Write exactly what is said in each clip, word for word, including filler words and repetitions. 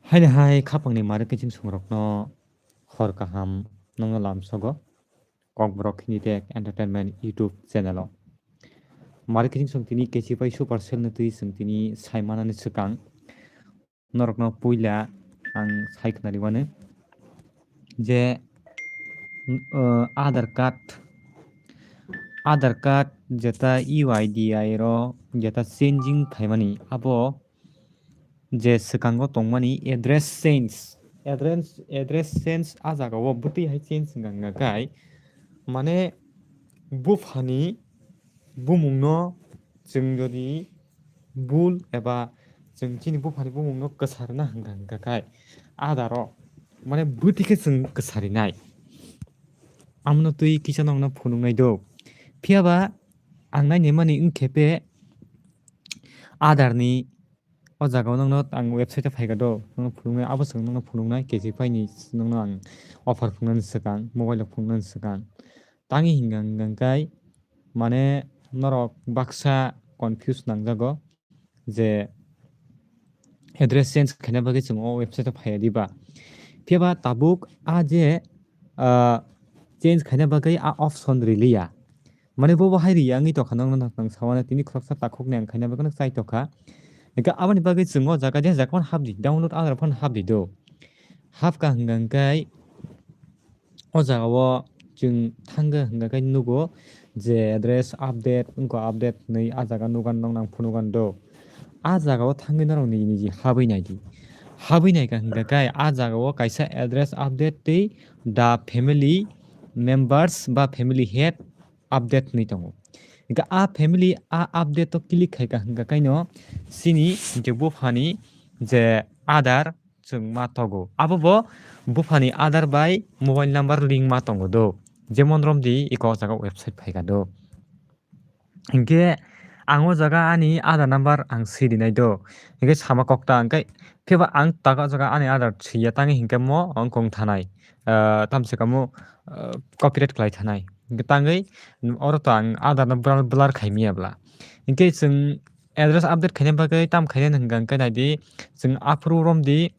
Haini hai khapangni mari kiching songrokno hor kaham nongno lamsogo Kokborok Hindi Tech Entertainment YouTube channel o. Mari kiching song tini kechi pai super sale no twi song tini sai manani swkang norokno puila ang sai khna riwani je, uh, Aadhaar card, Aadhaar card jeta U I D I ro jeta changing phaimani abo je swkango tongmani address change, address, address change a jaga o bwtwi hai change wngkha wngkha kai, mane buphani bumungno chwng jodi bul eba chwng chini buphani bumungno kwsarna hwnkha hwnkha kai Aadhaar o mane bwtwi khe chwng kwsarinai. Amno twi kisa nokno phunuknai do. Phiya ba ang nainimani wngkhe pe Aadhaar ni o jaga o nokno ang website o phaikha do, nokno phunuknai, abo chwng nokno phunuknai, kechi paini nokno ang offer phunuknani swkang, mobile rok phunuknani swkang. Tangwi hwnkha hwnkha kai mane norok baksa confuse nangjago je address change khaina bagwi chwng o website o phaiya diba. Phiya ba tabuk a je, ah, change khaina bagwi a option riliya. Mane bo bo hai riya wngwi tongkha nokno nang sawana tini khoroksa takhukni ang khaina bagwi chai tongkha. Hwnkhe aboni bagwi chwng o jaga je jaga phano hapdi, download Aadhaar phano hapdi do. Hapkha hwnkha hwnkhe o jaga o chwng thangkha hwnkha khe nugo je address update wngkha, update hinwi a jaga nugan nokno ang phunukgan do. A jaga o thangwi norok niji niji habwi naidi. Habwi naikha hwnkha khe a jaga o kaisa address update tei the family members ba family head update hinwi tongo. Hwnkhe a family a update o click khaikha hwnkha kaino chini je buphani je Aadhaar chwng ma togo. Abo bo buphani Aadhaar bai mobile number link ma tongo do. Jemon romdi iko o jaga website phaikha do. Hwnkhe ang o jaga ani Aadhaar number ang swi rinai do. Hwnkhe sama kokta hwnkhe phiba ang taka o jaga ani Aadhaar swiya tangwi hwnkhe mo wngkong thanai. Ah, tamswkamo, ah, copyright khlai thanai. Hwnkhe tangwi oro to ang Aadhaar no blur, blur khai miya bla. Hwnkhe chwng address update khaina bagwi tam khaina hwnkha hwnkhe naidi chwng aphuru romdi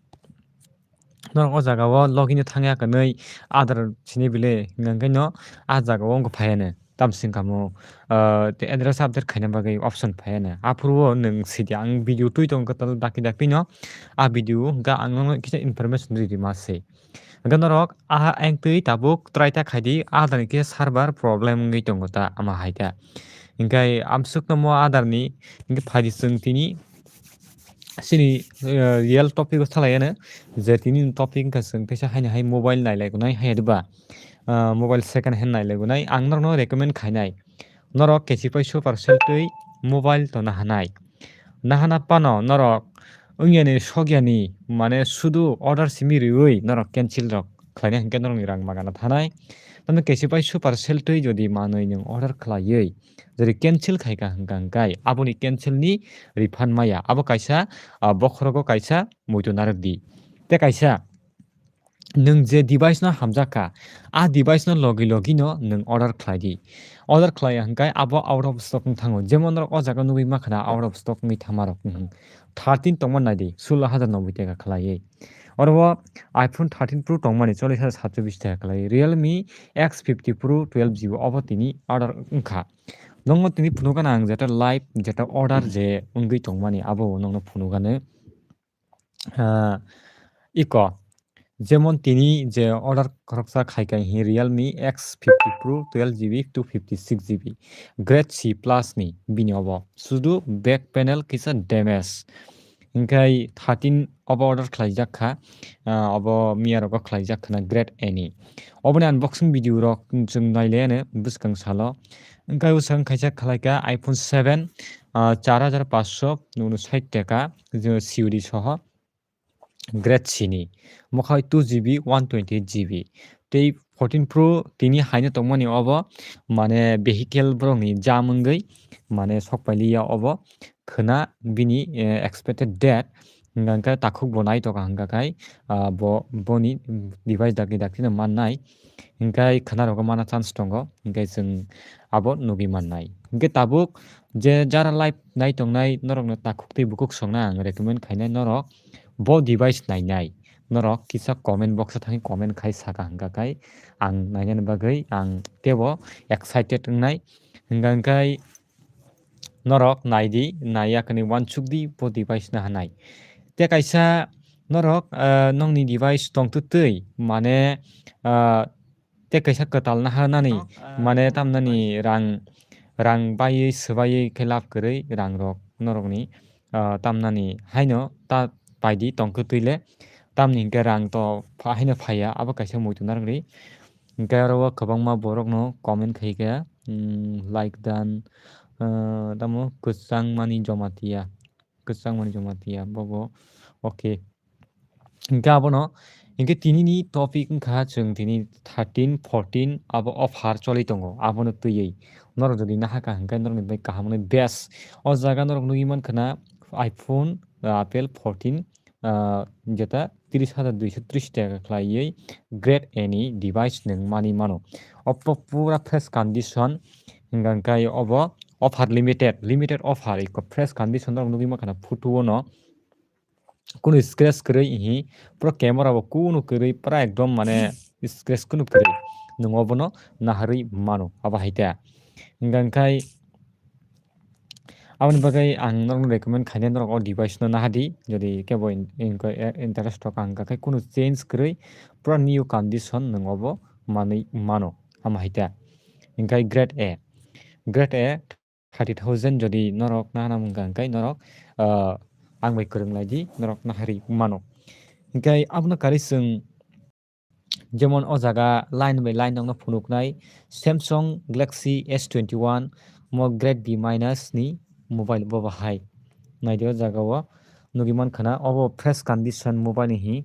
norok o jaga o login o thangya hwnwi Aadhaar sini bile hwnkha hwnkhe no a jaga o wngkha phaiya no. Tamswkamo, ah, tei address update khaina bagwi option phaiya no. Aphuru o nwng sidi ang video twi tongo kwtal dakti dakti no. A video hwnkha ang nono kisa information rwdi ma se. Hwnkhe norok a engtwi tabuk try ta khaidi, Aadhaar ni khe server problem wngwi tongo ta ama hai ta. Hwnkhe amswkno mo Aadhaar ni hwnkhe phaidi chwng tini chini, eh, real topic o salai ano je tini topic wngkha chwng teisa haino hai mobile nai lai gnai hai ba, ah, mobile second hand nai lai gnai ang norokno recommend khainai. Norok kechi pai super sale twi mobile to nahanai. Nahana pano norok wngyani sokyani mane sudu order simi riwi norok cancel rok khlaina hwnkhe norokni rang magana thanai. Tamni kechi pai super sale twi jodi manwi nwng order khlaiwi jodi cancel khaikha hwnkha hwnkhe aboni cancel ni refund maya. Abo kaisa, ah, bokhorogo kaisa muitu narwk di. Tei kaisa nwng je device no hamjak kha, a device no logi logi no nwng order khlai di. Order khlai ya hwnkhe abo out of stock wng thango. Jemon norok o jaga nugwi ma khna out of stock wngwi thama rok, mhm. Thirteen tongma nai di, sullo hajar noboi taka khlaiwi. Oro o iPhone thirteen Pro tongmani chollish hajar satchollish taka khlaiwi. Realme X fifty Pro twelve G B obo tini order wngkha. Nokno tini phunukgano ang jeta live, jeta order je wngwi tongmani abo nokno phunukgano. Ah, iko, jemon tini je order khoroksa khaikha hi Realme X fifty Pro twelve G B two fifty six G B Grade C plus ni bini obo. Sudu back panel kisa damage. Hingkhai thirteen obo order khlaijak kha, ah, obo miya rogo khlaijak khna Grade A ni. Oboni unboxing video rok chwng nailaiano bwskang salo. Hingkhai bwskang kaisa khlaikha iPhone seven, ah, char hajar paanch sho unsait taka, je C O D soho. Grade C ni. Mokha bai two G B, one twenty eight G B. Tei fourteen Pro tini haino tongmani obo, mane vehicle borokni jam wngwi, mane sok pailiya obo. Khwna bini, eh, expected date, hingkha hingkhe takhuk bo nai tongkha hingkha khai, ah, bo, boni device dakti dakti no mannai. Hingkhai khwna rogo mana chance tongo, hingkhai chwng abo nugwi mannai. Hingkhe tabuk je jara live nai tongnai norokno takhuk tei bukhuk songna ang recommend khainai norok bo device nainai? Norok kisa comment box o thangwi comment khai saka hwnkha khai ang nainani bagwi ang teibo excited wngnai. Hwnkha hwnkhe norok naidi, naiya kwnwi uansukdi bo device no hanai. Tei kaisa norok, ah, nokni device tongtwtwi, mane, ah, tei kaisa kwtal naha nani, mane tamnani rang, rang baiwi swbaiwi khe lab kwrwi rangrok norokni, ah, tamnani haino ta paidi tongtwtwi le, tamni hinkhe rang to pha-, haino phaiya, abo kaisa muitu narwkdi. Hinkhe aro o kwbangma borokno comment khaikha, mm, like dan, ah, tamo kwchangmani Jamatia, kwchangmani Jamatia, bobo, okay. Hinkhe abono, hinkhe tinini topic wngkha chwng tini thirteen, fourteen abo offer choli tongo, abono twiwi norok jodi nahakha hinkhe norokni bai kaham wngnai best. O jaga norok nugwi mankha na iPhone, ah, Apple fourteen, ah, jeta tris hajar duiso tris taka khlaiwi grade A ni device nwng manwi mano. Oppo pura fresh condition, hwnkha hwnkhe obo offer limited, limited offer, eko fresh condition norok nugwi mankha na photo o no kunu scratch kwrwi, ihi pura camera bo kunu kwrwi, pura ekdom mane scratch kunu kwrwi, nwng obono naharwi mano, abo hai ta. Hwnkha hwnkhe aboni bagwi ang norokno recommend khainai, norok o device no nahadi, jodi kebo in-, in-, interest rok ang kha khe kunu change kwrwi pura new condition nwng obo manwi mano, amo hai ta. Hwnkhe grade A, grade A thirty thousand jodi norok nahana wngkha hwnkhe norok, ah, ang bai kwrwng lai di, norok naharwi mano. Hwnkhe abono karwi chwng Jemon o jaga line by line nokno phunuknai Samsung Galaxy S twenty-one mo grade B minus ni mobile bo bahai. Naidi o jaga o nugwi mankha na obo fresh condition mobile ni hi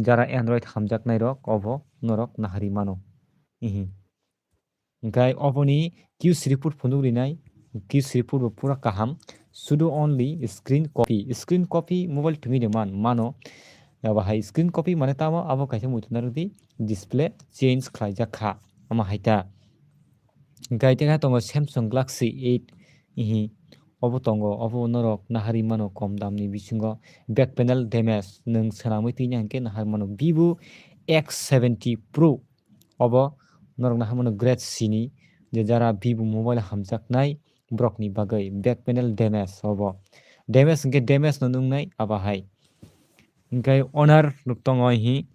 jara Android hamjaknai rok obo norok naharwi mano. Ihi. Hwnkhe oboni Q C report phunuk rinai, Q C report bo pura kaham, sudo only screen copy, screen copy mobile thwngwi de man, mano, abo hai screen copy mane tamo abo kaisa muitu narwkdi display change khlaijak kha, omo hai ta. Hwnkhe tei khe tongo Samsung Galaxy eight, ihi, obo tongo, obo norok naharwi mano kom damni bisingo, back panel damage nwng swnamwi twi hwnkhe naharwi mano, Vivo X seventy Pro. Obo norok naharmano grade C ni, je jara Vivo mobile hamjaknai borokni bagwi back panel damage obo. Damage hwnkhe damage no nungnai abo hai. Hwnkhe owner rok tongo ihi.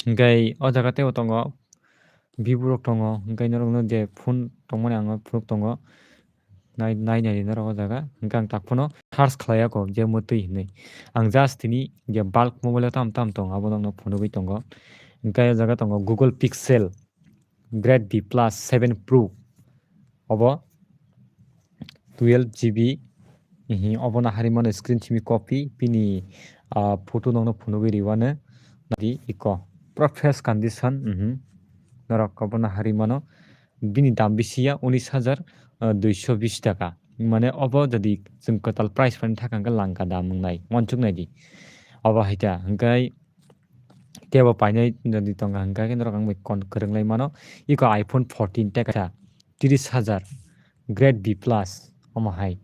Hwnkhe o jaga teibo tongo, Vivo rok tongo. Hwnkhe norokno je phone tongmani ang phunuk tongo. Nai, nai, nai, norok o jaga. Hwnkhe ang tak phano search khlai ya kho, je mwtwi hinwi. Ang just tini je bulk mobile o tam tam tong, abo nokno phunugwi tongo. Hwnkhe o jaga tongo Google Pixel Grade B plus seven Pro. Obo twelve G B. Ihi, obo naharwi mano screen simi copy, bini, ah, photo nokno phunugwi riwano. Nadi iko. Pura fresh condition, mhm. Norok obo naharwi mano. Bini dam bisi ya, unis hajar, ah, duiso bis taka. Mane obo jodi chwng kwtal price phani thaka hwnkhe langka dam wngnai, uansuk nai di. Obo hai ta, hwnkhe kebo painai jodi tongkha hwnkhe norok ang bai kon kwrwng lai mano. Iko iPhone fourteen tei kaisa tris hajar grade B plus omo hai.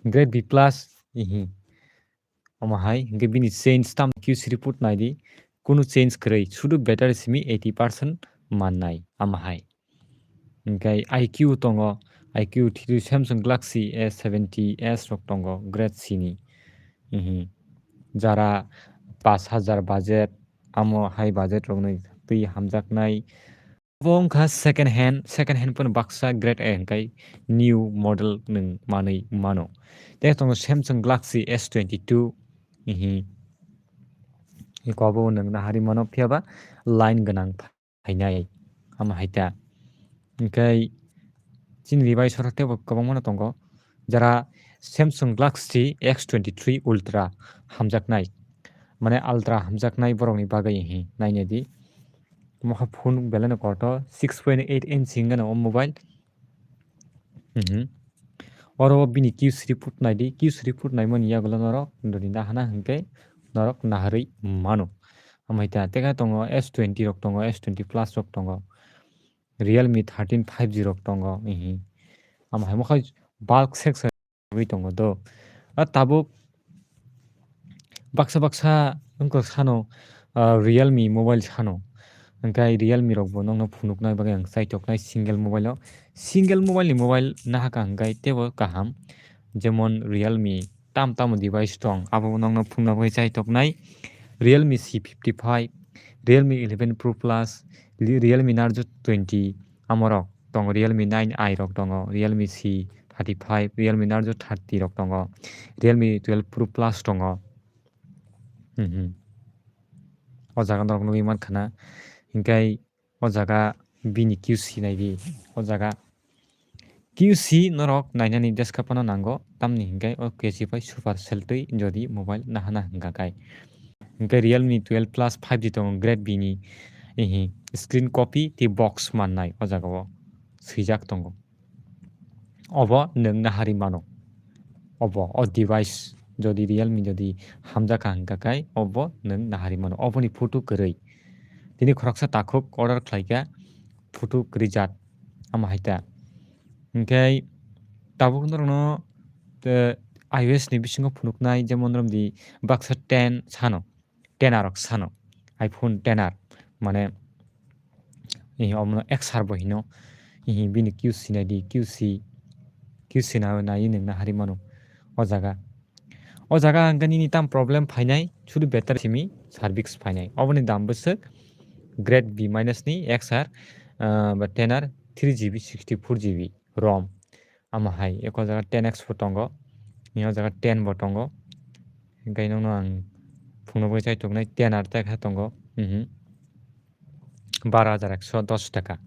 Grade B plus, ihi. Omo hai, hwnkhe bini change tam Q C report nai di. Kunu change kwrwi, sudu battery simi eighty percent mannai, omo hai. Hwnkhe I Q tongo, I Q three Samsung Galaxy S seventy S rok tongo, grade C ni. Mhm. Jara pash hajar budget, amo hai budget rokni twi hamjaknai. Bo wngkha second hand, second hand phano baksa grade A hwnkhe new model nwng manwi mano. Tei tongo Samsung Galaxy S twenty-two, ihi. Iko bo nwng naharwi mano, phiya ba line gwnang phainai, omo hai ta. Hwnkhe chini device o teibo kwbangma no tongo. Jara Samsung Galaxy S twenty-three Ultra hamjaknai, mane Ultra hamjaknai borokni bagwi, ihi, naina di. Mokha phone belai no kotor, six point eight inch hinwi gana o mobile. Mhm. Oro bini Q C report nai di, Q C report naimani yagulo norok nini nahana hwnkhe norok naharwi mano. Amai ta tei khe tongo S twenty rok tongo, S twenty plus rok tongo. Realme thirteen five G rok tongo, ihi. Amo hai mokhe bulk section tongo do. A tabuk baksa baksa wngkha sano, ah, Realme mobile sano. Hwnkhe Realme rokbo nokno phunukna bagwi ang chaitoknai single mobile o. Single mobile ni mobile nahakha hwnkhe teibo kaham. Jemon Realme tam tamo device tong, abo nokno phunukna bagwi chaitoknai. Realme C fifty five, Realme eleven Pro Plus, Realme Narzo twenty, amorok tongo, Realme nine i rok tongo, Realme C thirty five, Realme Narzo thirty rok tongo, Realme twelve Pro Plus tongo. Mhm. O jaga norok nugwi mankha na. Hinkhe o jaga bini Q C naidi. O jaga Q C norok nainani jeska phano nango. Tamni hinkhe o K C bai super sell twi jodi mobile nahana hwnkha khe. Hinkhe Realme twelve Plus five G tongo, Grade B ni, ehe, screen copy tei box mannai o jaga o swijak tongo. Obo nwng nahari mano. Obo, o device jodi Realme jodi hamjakha hwnkha khe obo nwng nahari mano. Oboni photo kwrwi. Tini khoroksa takhuk order khlaikha, photo kwrwi jat. Amo hai ta. Hinkhe tabuk norokno, eh, iOS ni bisingo phunuknai, jemon romdi baksa ten sano, ten R rok sano, iPhone ten R, mane, eh, omono X R bo hino, eh, bini Q C naidi, Q C, Q C na nai nwng nahari mano o jaga. O jaga hwnkhe nini tam problem phainai, sudu battery simi service phainai. Oboni dam bwswk Grade B minus ni X R, ah, ba ten R, three G B, sixty four G B ROM. Amo hai, eko jaga ten X bo tongo, eko jaga ten bo tongo. Hinkhe nokno ang phunukgwi chaitoknai ten R ta khe tongo. Mhm. Baro hajar ekso dos taka.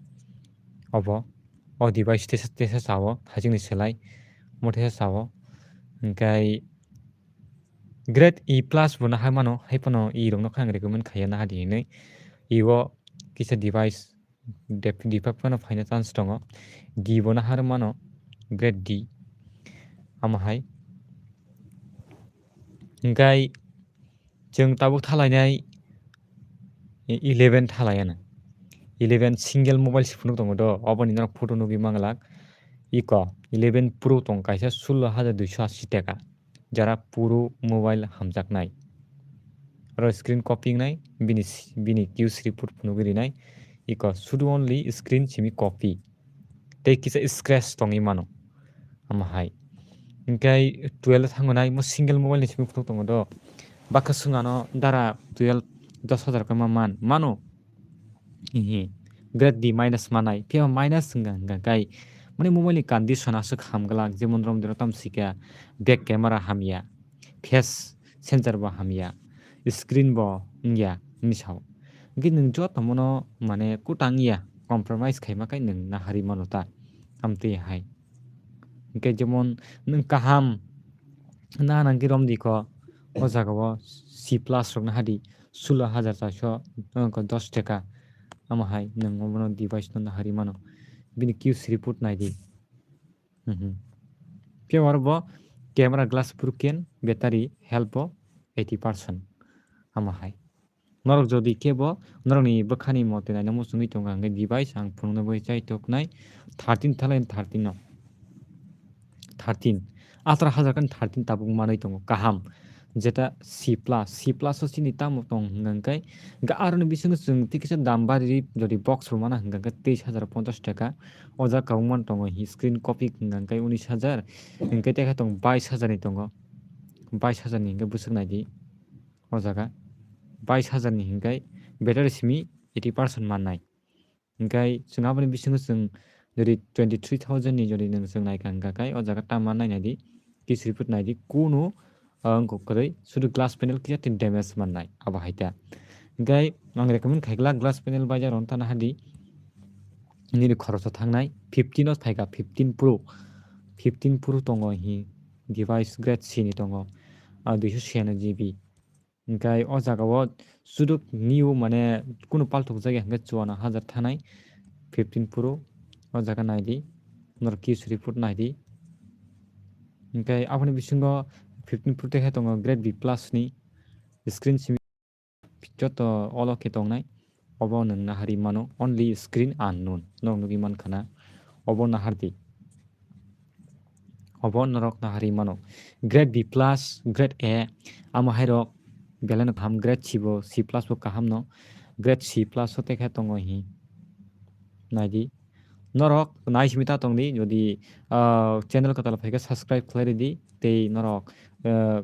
Obo, o device tesa, tesa sao, hachingni selai, omo tesa sao. Hinkhe Grade E plus bo nahar mano, hai phano E rokno khe ang recommend khaiya nahadi hinwi. E o kisa device dep-, defect phano phaina chance tongo. D bo nahar mano, Grade D. Amo hai. Hinkhe chwng tabuk thalainai eleven thalaiyana. Eleven single mobile se phunuk tongo do, oboni norok photo nugwi manglak. Iko eleven Pro tong kaisa sullo hajar duiso ashi taka. Jara Pro mobile hamjaknai. Oro screen copy wngnai, bini si-, bini Q C report phunugwi rinai. Iko sudu only screen simi copy. Tei kisa scratch tongwi mano. Amo hai. Hinkhe twelve thango nai, mo single mobile ni simi phunuk tongo do. Bakha swng ano dara twelve, dos hajar khe ma man, mano. Ihi. Grade D minus manai, phiya minus wngkha, wngkha kai. Mani mobile ni condition aswk ham glak, jemon rom dero tam sikha, back camera hamya, face sensor bo hamya, screen bo wngya, hwnwi sao. Hinkhe nwng joto mono mane kwtang ya, compromise khaima kai nwng nahari mano ta, amtwi hai. Hinkhe jemon nwng kaham na nangkhe romdi kho, o jaga o C plus rok nahadi, sulo hajar chaso, wngkha dos taka. Amo hai nwng obono device no nahari mano. Bini Q C report naidi. Mhm. Phiya oro bo camera glass broken, battery health bo eighty percent. Amo hai. Norok jodi khe bo norokni bwkhani mote naina muchungwi tongo, hwnkhe device ang phunukna bagwi chaitoknai thirteen thalai thirteen no. Thirteen. Ataro hajar khe thirteen tabuk manwi tongo. Kaham. Jeta C plus, C plus o chini tamo tong hwnka hwnkhe, hwnkhe aroni bisingo chwng tei kisa dam bari jodi box bo mana hwnka hwnkhe teis hajar ponchash taka. O jaga kwbangma tongo hi screen copy hwnka hwnkhe unis hajar, hwnkhe tei khe tong bais hajar ni tongo. Bais hajar ni hwnkhe bwswk naidi. O jaga bais hajar ni hwnkhe battery simi eighty percent mannai. Hinkhe chwng aboni bisingo chwng jodi twenty three thousand ni jodi nwng chwng naikha hwnkha khe o jaga tamo nainai di, Q C report naidi, kunu, ah, wngkha kwrwi, sudu glass panel kisa tei damage mannai, abo hai ta. Hinkhe ang recommend khaikha glass panel baizar rok wng tana hadi, nini khorosa thangnai fifteen o phaikha, fifteen Pro, fifteen Pro tongo hi device Grade C ni tongo, ah, duiso chhiyano G B. Hinkhe o jaga o suduk new mane kunu palthok jagya hinkhe chuana hajar thanai fifteen Pro o jaga naidi, norok Q C report naidi. Hinkhe aboni bisingo fifteen Pro tei khe tongo Grade B plus ni screen simi joto olo khe tongnai. Obo nwng nahari mano, only screen unknown. Norok nugwi mankha na. Obo nahardi. Obo norok nahari mano. Grade B plus, Grade A, amo hai rok Belai no kaham, grade C bo, C plus bo kaham no, grade C plus o tekhe tongo hi. Naidi. Norok nai simi ta tongdi, jodi, ah, channel kwtal phaikhe subscribe khlai ridi, tei norok, ah,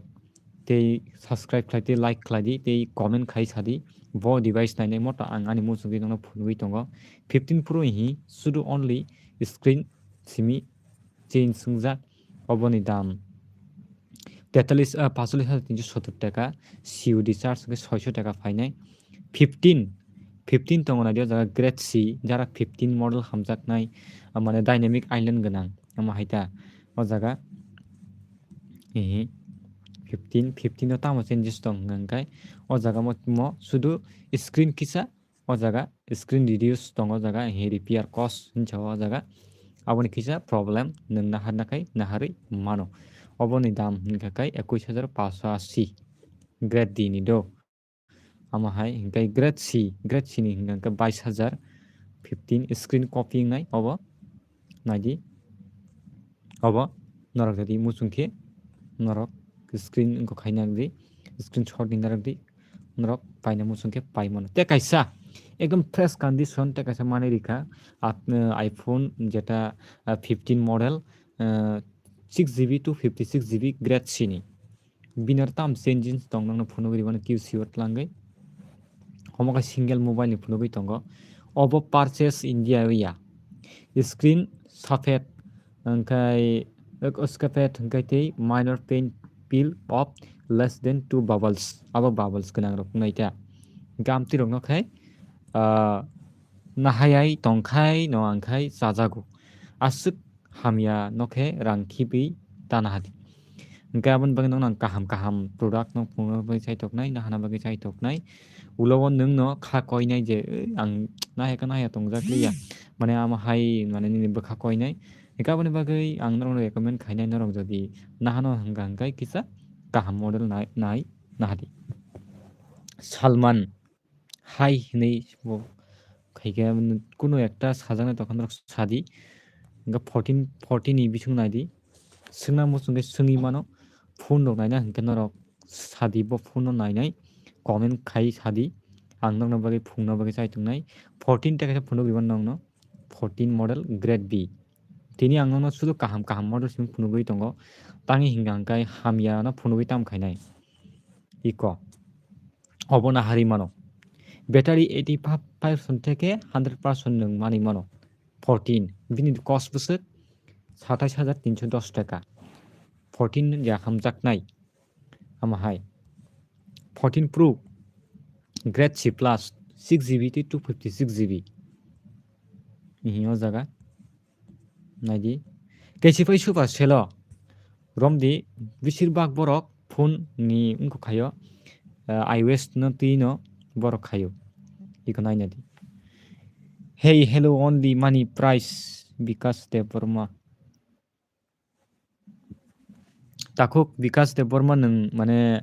tei subscribe khlai, tei like khlai di, tei comment khai sadi. Bo device nainai mota ang ani muchungdi nokno phunugwi tongo. Fifteen Pro hi sudu only screen simi change wngjak, oboni dam tetallis, ah, patallis hajar tinso sottor taka, C U D charge hwnkhe soiso taka phainai. Fifteen, fifteen tongo naidi o jaga grade C, jara fifteen model hamjaknai, ah, mane dynamic island gwnang, omo hai ta o jaga. Ehe, fifteen, fifteen o tamo changes tong hwnka hwnkhe o jaga mo, mo sudu screen kisa, o jaga screen reduce tongo, o jaga he repair cost hinsa o jaga. Aboni kisa problem nwng naharna khai naharwi mano. Oboni dam hwnkha khai ekush hajar paanch sho ashi, grade D ni do. Amo hai hwnkhe grade C, grade C ni hwnkha khe bais hajar, fifteen screen copy wngnai obo. Naidi. Obo norok jadi muchung khe norok screen wngkha khaina di, screenshot ni narwk di, norok paina muchung khe pai mano. Tei kaisa ekdom fresh condition, tei kaisa manwi rikha at-, eh, iPhone jeta, eh, fifteen model, eh, six G B to fifty six G B grade C ni. Bini aro tam changes tong nokno phunugwi rwmani Q C o twlangwi. Omo khe single mobile ni phunugwi tongo. Obo purchase India o ya. Screen saphet, hwnkhe ek uskaphet hwnkhe tei minor pain peel of less than two bubbles. Abo bubbles gwnang rok wngnai ta. Hwnkhe amtwi rok no khe, ah, nahayai tongkhai no angkhai chajago. Aswk hamya no khe rang khibwi tana hadi. Hwnkhe aboni bagwi nokno ang kaham kaham product no phunukna bagwi chaithoknai, nahana bagwi chaithoknai. Ulo o nwng no kha koinai je, "Ei, ang nahaya khe nahaya tongjak liya." Mane amo hai, mane nini bwkha koinai. Hwnkhe aboni bagwi ang norokno recommend khainai, norok jodi nahano hwnkha hwnkhe kisa kaham model nai, nai nahadi. Salman hai hinwi bo khaikhe kunu ekta sajaknai tongkha norok sadi. Hwnkhe fourteen, fourteen ni bising naidi. Swngna muchungkhe swngwi mano. Phone rok naina hwnkhe norok sadi bo phone no nainai. Comment khai sadi. Ang nokno bagwi phungna bagwi chai tongnai. Fourteen ta kaisa phunugwi mano nokno. Fourteen model grade B. Tini ang nokno sudu kaham kaham model simi phunugwi tongo. Tangwi hwnkha hwnkhe hamya no phunugwi tam khainai. Iko. Obo nahari mano. Battery eighty-five percent theke hundred percent nwng manwi mano. Fourteen. Bini cost bwswk satais hajar tinso dos taka. Fourteen ya hamjaknai. Amo hai. Fourteen Pro. Grade C plus. Six G B tei two fifty six G B. Ihi o jaga. Naidi. Kaisa phai Supercell o romdi, besir bak borok phone ni wngkha khaio, ah, iOS no twi no borok khaio. Iko naina di. Hey, hello, only money price, Bikash Debbarma. Takhuk Bikash Debbarma nwng mane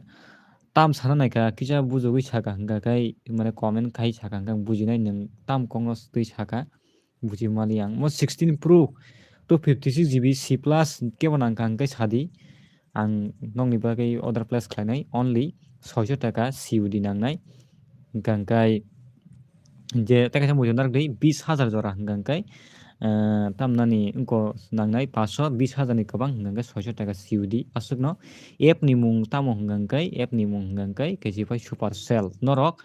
tam sana naikha, kisa bujogwi saka hwnkha khai mane comment khai saka hwnkha bujinai nwng tam kokno twi saka. Buji mali ang. Mo sixteen Pro, two fifty six G B C plus kebo nangkha hwnkhe sadi. Ang nokni bagwi order place khlainai only soiso taka C U D nangnai. Hwnkha hwnkhe je tei kaisa muitu narwkdi bis hajar jora hwnkha hwnkhe, eh, tamnani wngko nangnai paanch sho bis hajar ni kwbang hwnkha hwnkhe soiso taka C U D. Aswkno app ni mung tamo hwnkha hwnkhe, app ni mung hwnkha hwnkhe K C five Supercell. Norok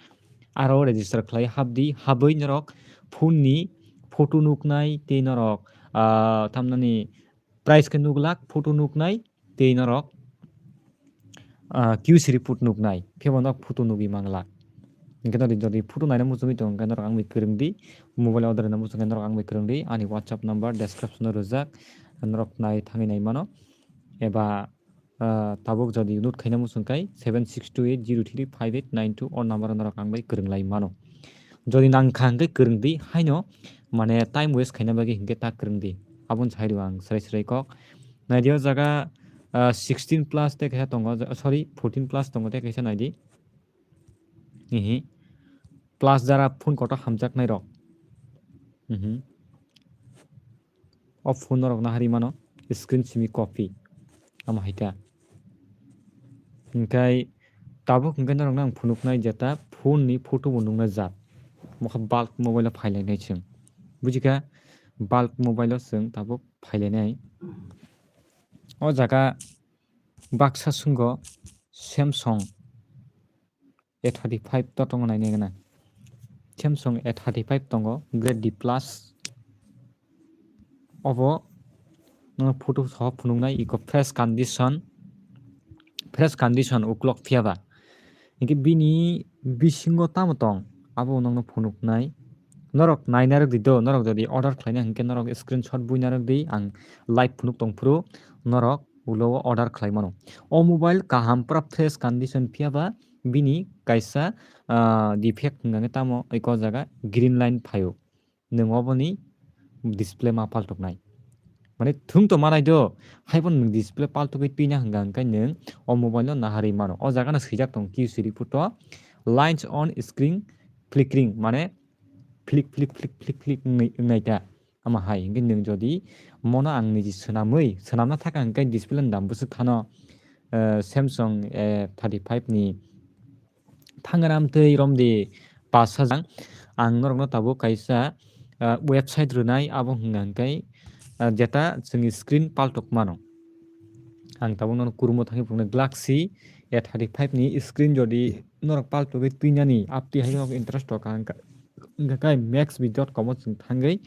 aro register khlai habdi, habwi norok phone ni photo nuknai tei norok, ah, tamnani price khe nuglak, photo nuknai tei norok, ah, Q C report nuknai, phebo norok photo nugwi manglak. Hwnkhe norok jodi photo naina muchungwi tongo, hwnkhe norok ang bai kwrwngdi, mobile order rwna muchungkhe norok ang bai kwrwngdi, ani WhatsApp number description o rwjak, norok nai thangwi nai mano, eba ah, tabuk jodi note khaina muchung khai seven six two eight zero three five eight nine two o number o norok ang bai kwrwng lai mano. Jodi nang kha hwnkhe kwrwng di haino, mane time waste khaina bagwi hwnkhe ta kwrwng di. Aboni sai rw ang swrai swrai kok. Naidi o jaga, ah, sixteen plus tei kaisa tongo, sorry, fourteen plus tongo tei kaisa naidi. Ihi. Plus jara phone kotor hamjaknai rok. Mhm. O phone norok nahari mano, screen simi copy. Amo hai ta. Hingkai Tabuk hwnkhe norokno ang phunuknai jeta phone ni photo bo nukna jat. Mokha bulk mobile o phailainai chwng. Bujikha, bulk mobile o chwng tabuk phailainai. O jaga baksa sungo Samsung A thirty-five to tongo nainai gana. Samsung A thirty-five tongo, grade D plus. Obo no photo so phunuknai iko fresh condition, fresh condition uklok phiyaba. Hingke bini bisingo tamo tong, abo nokno phunuknai. Norok naina rwdi do, norok jodi order khlaina hingke norok screenshot buina rwdi, ang live phunuk tongphuru norok ulo o order khlai mano. O mobile kaham pura fresh condition phiyaba bini kaisa, ah, defect hwnka khe tamo iko jaga green line phaio. Nwng oboni display ma paltoknai. Mane thung to manai do, haibo nwng display paltogwi twina hwnka hwnkhe nwng o mobile no naharwi mano. O jaga no swijak tong Q C report o, "Lines on screen flickering," mane flick, flick, flick, flick, flick wngnai, wngnai ta. Ama hai hwnkhe nwng jodi mono ang niji swnamwi, swnamna thaka hwnkhe display ni dam bwswk phano, eh, Samsung A thirty-five ni thangram twi romdi pas hajar. Ang norokno tabuk kaisa, ah, website rwnai, abo hwnka hwnkhe, ah, jeta chwngni screen paltok mano. Ang tabuk nono kurumo thangwi phunuknai Galaxy A thirty-five ni screen jodi norok paltogwi twinani aptwi hai norok interest rok ang ka, hwnka khe maxbee dot com o chwng thangwi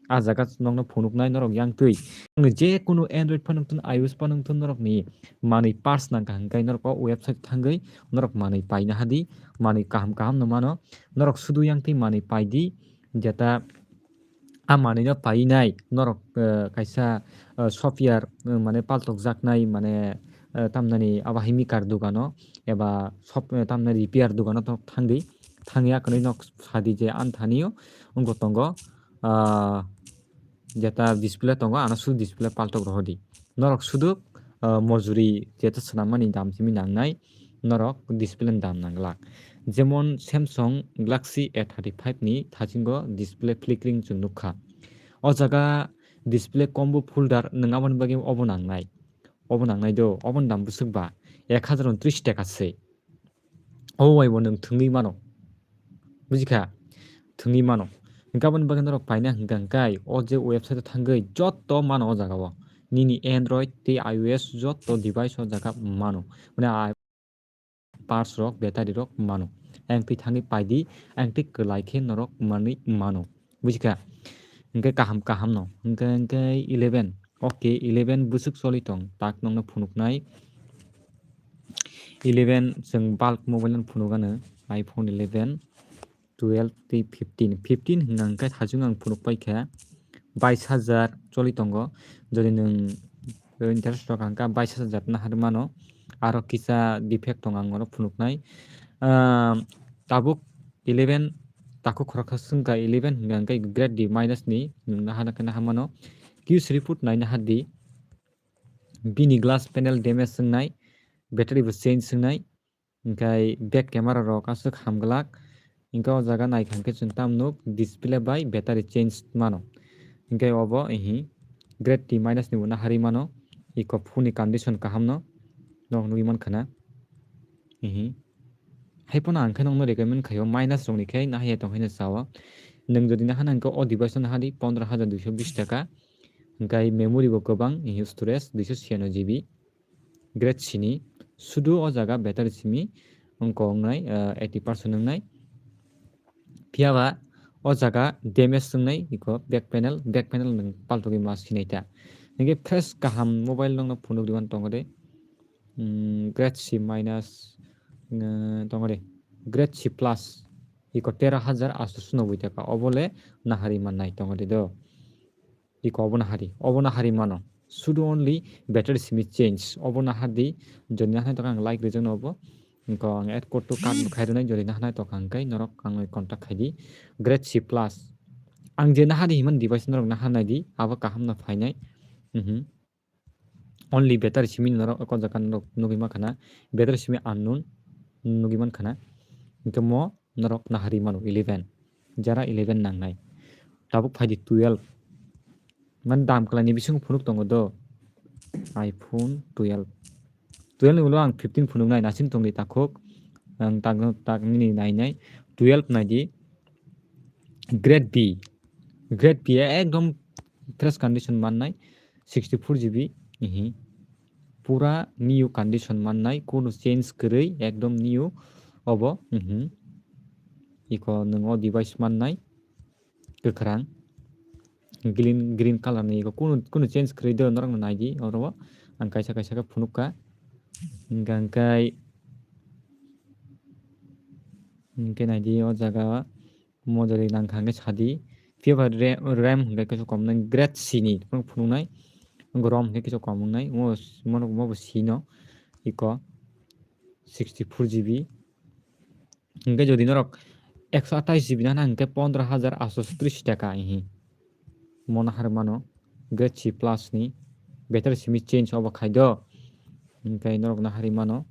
ah jaga nokno phunuknai norok yang twi. Ang je kunu Android phone wngthun, iOS phone wngthun, norokni manwi parts nangkha hwnkhe norok o website thangwi norok manwi paina hadi, manwi kaham kaham no mano. Norok sudu yang twi manwi paidi, jeta a manwi no painai norok, eh, kaisa, eh, software, eh, mane paltokjaknai, mane, eh, tamnani abo hai mikar dogano eba soft, eh, tamnai repair dogano norok thangdi, thangya kwnwi nok sadi je ani thani o wngbo tongo, ah, jeta display tongo, ano sudu display paltok rohordi. Norok sudu, ah, mojuri jeta swnammani dam simi nangnai, norok display ni dam nangglak. Jemon Samsung Galaxy A thirty-five ni thasingo display flickering chwng nukha. O jaga display combo folder nwng aboni bagwi obo nangnai. Obo nangnai do, oboni dam bwswk ba ek hajar untris taka se. Obo bai bo nwng thwngwi mano. Bujikha? Thwngwi mano. Hwnkhe aboni bagwi norok paina hwnkha hwnkhe o je website o thangwi jotto mano o jaga o. Nini Android tei iOS jotto device o jaga mano. Mane a parts rok, battery rok mano. Ang twi thangwi paidi, ang twi kwlai khe norok manwi mano. Bujikha? Hwnkhe kaham kaham no. Hwnkhe, hwnkhe eleven. Okay, eleven bwswk choli tong. Tak nokno phunuknai. Eleven chwng bulk mobile no phunukgano. iPhone eleven, twelve tei fifteen. Fifteen hwnkha hwnkhe thachung ang phunuk paikha. Bais hajar choli tongo. Jodi nwng interest rok hwnkha bais hajar naharwi mano. Aro kisa defect tong ang oro phunuknai. Ah, tabuk eleven takhuk khoroksa swngkha eleven hwnkha hwnkhe grade D minus ni nwng naharwi naharmano. Q C report nai nahardi. Bini glass panel damage wngnai, battery bo change wngnai, hwnkhe back camera rok aswk hamglak, hwnkhe o jaga naikha hwnkhe chwng tamo nuk display bai battery change mano, hwnkhe obo ehi grade D minus ni bo naharwi mano, eko phone ni condition kaham no nok nugwi mankha na ehi. Haiphano ang khe nokno recommend khaio minus rok ni khe nahaya tong hino sao, nwng jodi nahana hwnkhe o device no nahadi pondro hajar duiso bis taka, hwnkhe memory bo kwbang, ehi storage duiso chhiyano G B. Grade sini sudu o jaga battery simi wngkha wngnai, ah, eighty percent wngnai. Phiyaba o jaga damage wngnai iko back panel, back panel nwng paltogwi ma sinai ta. Hwnkhe fresh kaham mobile nokno phunuk diban tongo de. Hmm, grade C minus, eh, tongo de. Grade C plus iko tero hajar asto sunoboi taka, obole naharwi mannai tongo de do. Iko obo nahardi, obo naharwi mano. Sudu only battery simi change. Obo nahardi, jodi naharnai tokha ang like rijak no obo. Wngkha ang add code to cart bo khai rwnai, jodi naharnai tokha hwnkhe norok ang contact khaidi. Grade C plus. Ang je nahardi himani device norok naharnai di, abo kaham no phainai. Mhm. Only battery simi norok o jaga norok nugwi mankha na. Battery simi unknown nugwi mankha na. Hwnkhe mo norok naharwi mano eleven. Jara eleven nangnai. Tabuk phaidi twelve. Man dam kwlaini bisingo phunuk tongo do. iPhone twelve. Twelve ni ulo ang fifteen phunuknai, naising tongdi takhuk. Ang tak, tak nini nainai. Twelve naidi. Grade B. Grade B ekdom fresh condition mannai. Sixty four G B. Ihi. Pura new condition mannai. Kono change kwrwi ekdom new obo. Ihi. Iko nwng o device mannai. Kwkhwrang. Green, green color ni iko kunu, kunu change kwrwi do norok no naidi oro o. Ang kaisa kaisa khe phunuk kha. Hingkha hingkai, hingke naidi o jaga model nangkha hingke sadi. Phiya ba re-, RAM hingke kisa kom nang grade C ni phunuk phunuk nai. Rom hingke kisa kom nang nai. Mo, mo, mo bo C no iko sixty four G B. Hingke jodi norok ekso atais G B nana hingke pondro hajar aatso tris taka ihi. Mo nahar mano grade C plus ni battery simi change obo khai do. Hingke norok nahari mano.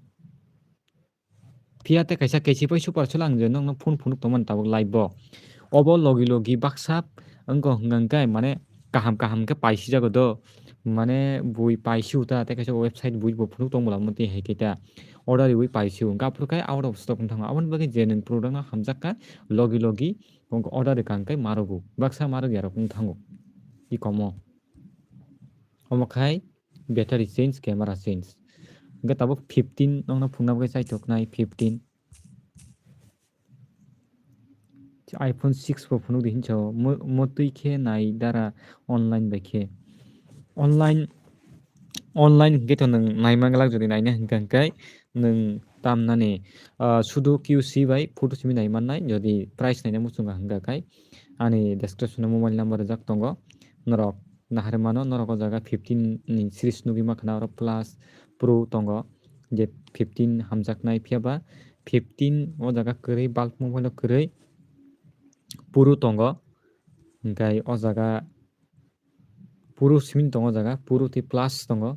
Phiya tei kaisa K C pai super solo ang je nokno phone phunuk tongmani tabuk live bo. Obo logi logi baksa wngkha hingkha hingke mane kaham kaham khe paisijago do. Mane bui paisi uta tei kaisa website bui bo phunuk tong bwla moti hai khe ta. Order riwi paisi u hingkha aphuru khe out of stock wng thango. Aboni bagwi je nwng product no hamjak kha logi logi order rwkha hingkhe marogo. Baksa marok yarok wng thango. I komo. Omo khai battery change, camera change. Hingkhe tabuk fifteen nokno phunukna bagwi chaitok nai fifteen. iPhone six bo phunuk di hinsa o, mo-, motwi khe nai dara online bai khe. Online, online hingkhe to nwng naima glak jodi naina hingkha hingkhe nwng tam nani, ah, sudu Q C bai photo simi nai mannai, jodi price naina muchunga hingkha khai ani description o mobile number rijak tongo, norok nahar mano, norok o jaga fifteen ni series nugwi mankha na, oro plus pro tongo, je fifteen hamjaknai, phiya ba fifteen o jaga kwrwi, bulk mobile o kwrwi pro tongo, hingkhe o jaga pro simi tongo, o jaga pro tei plus tongo,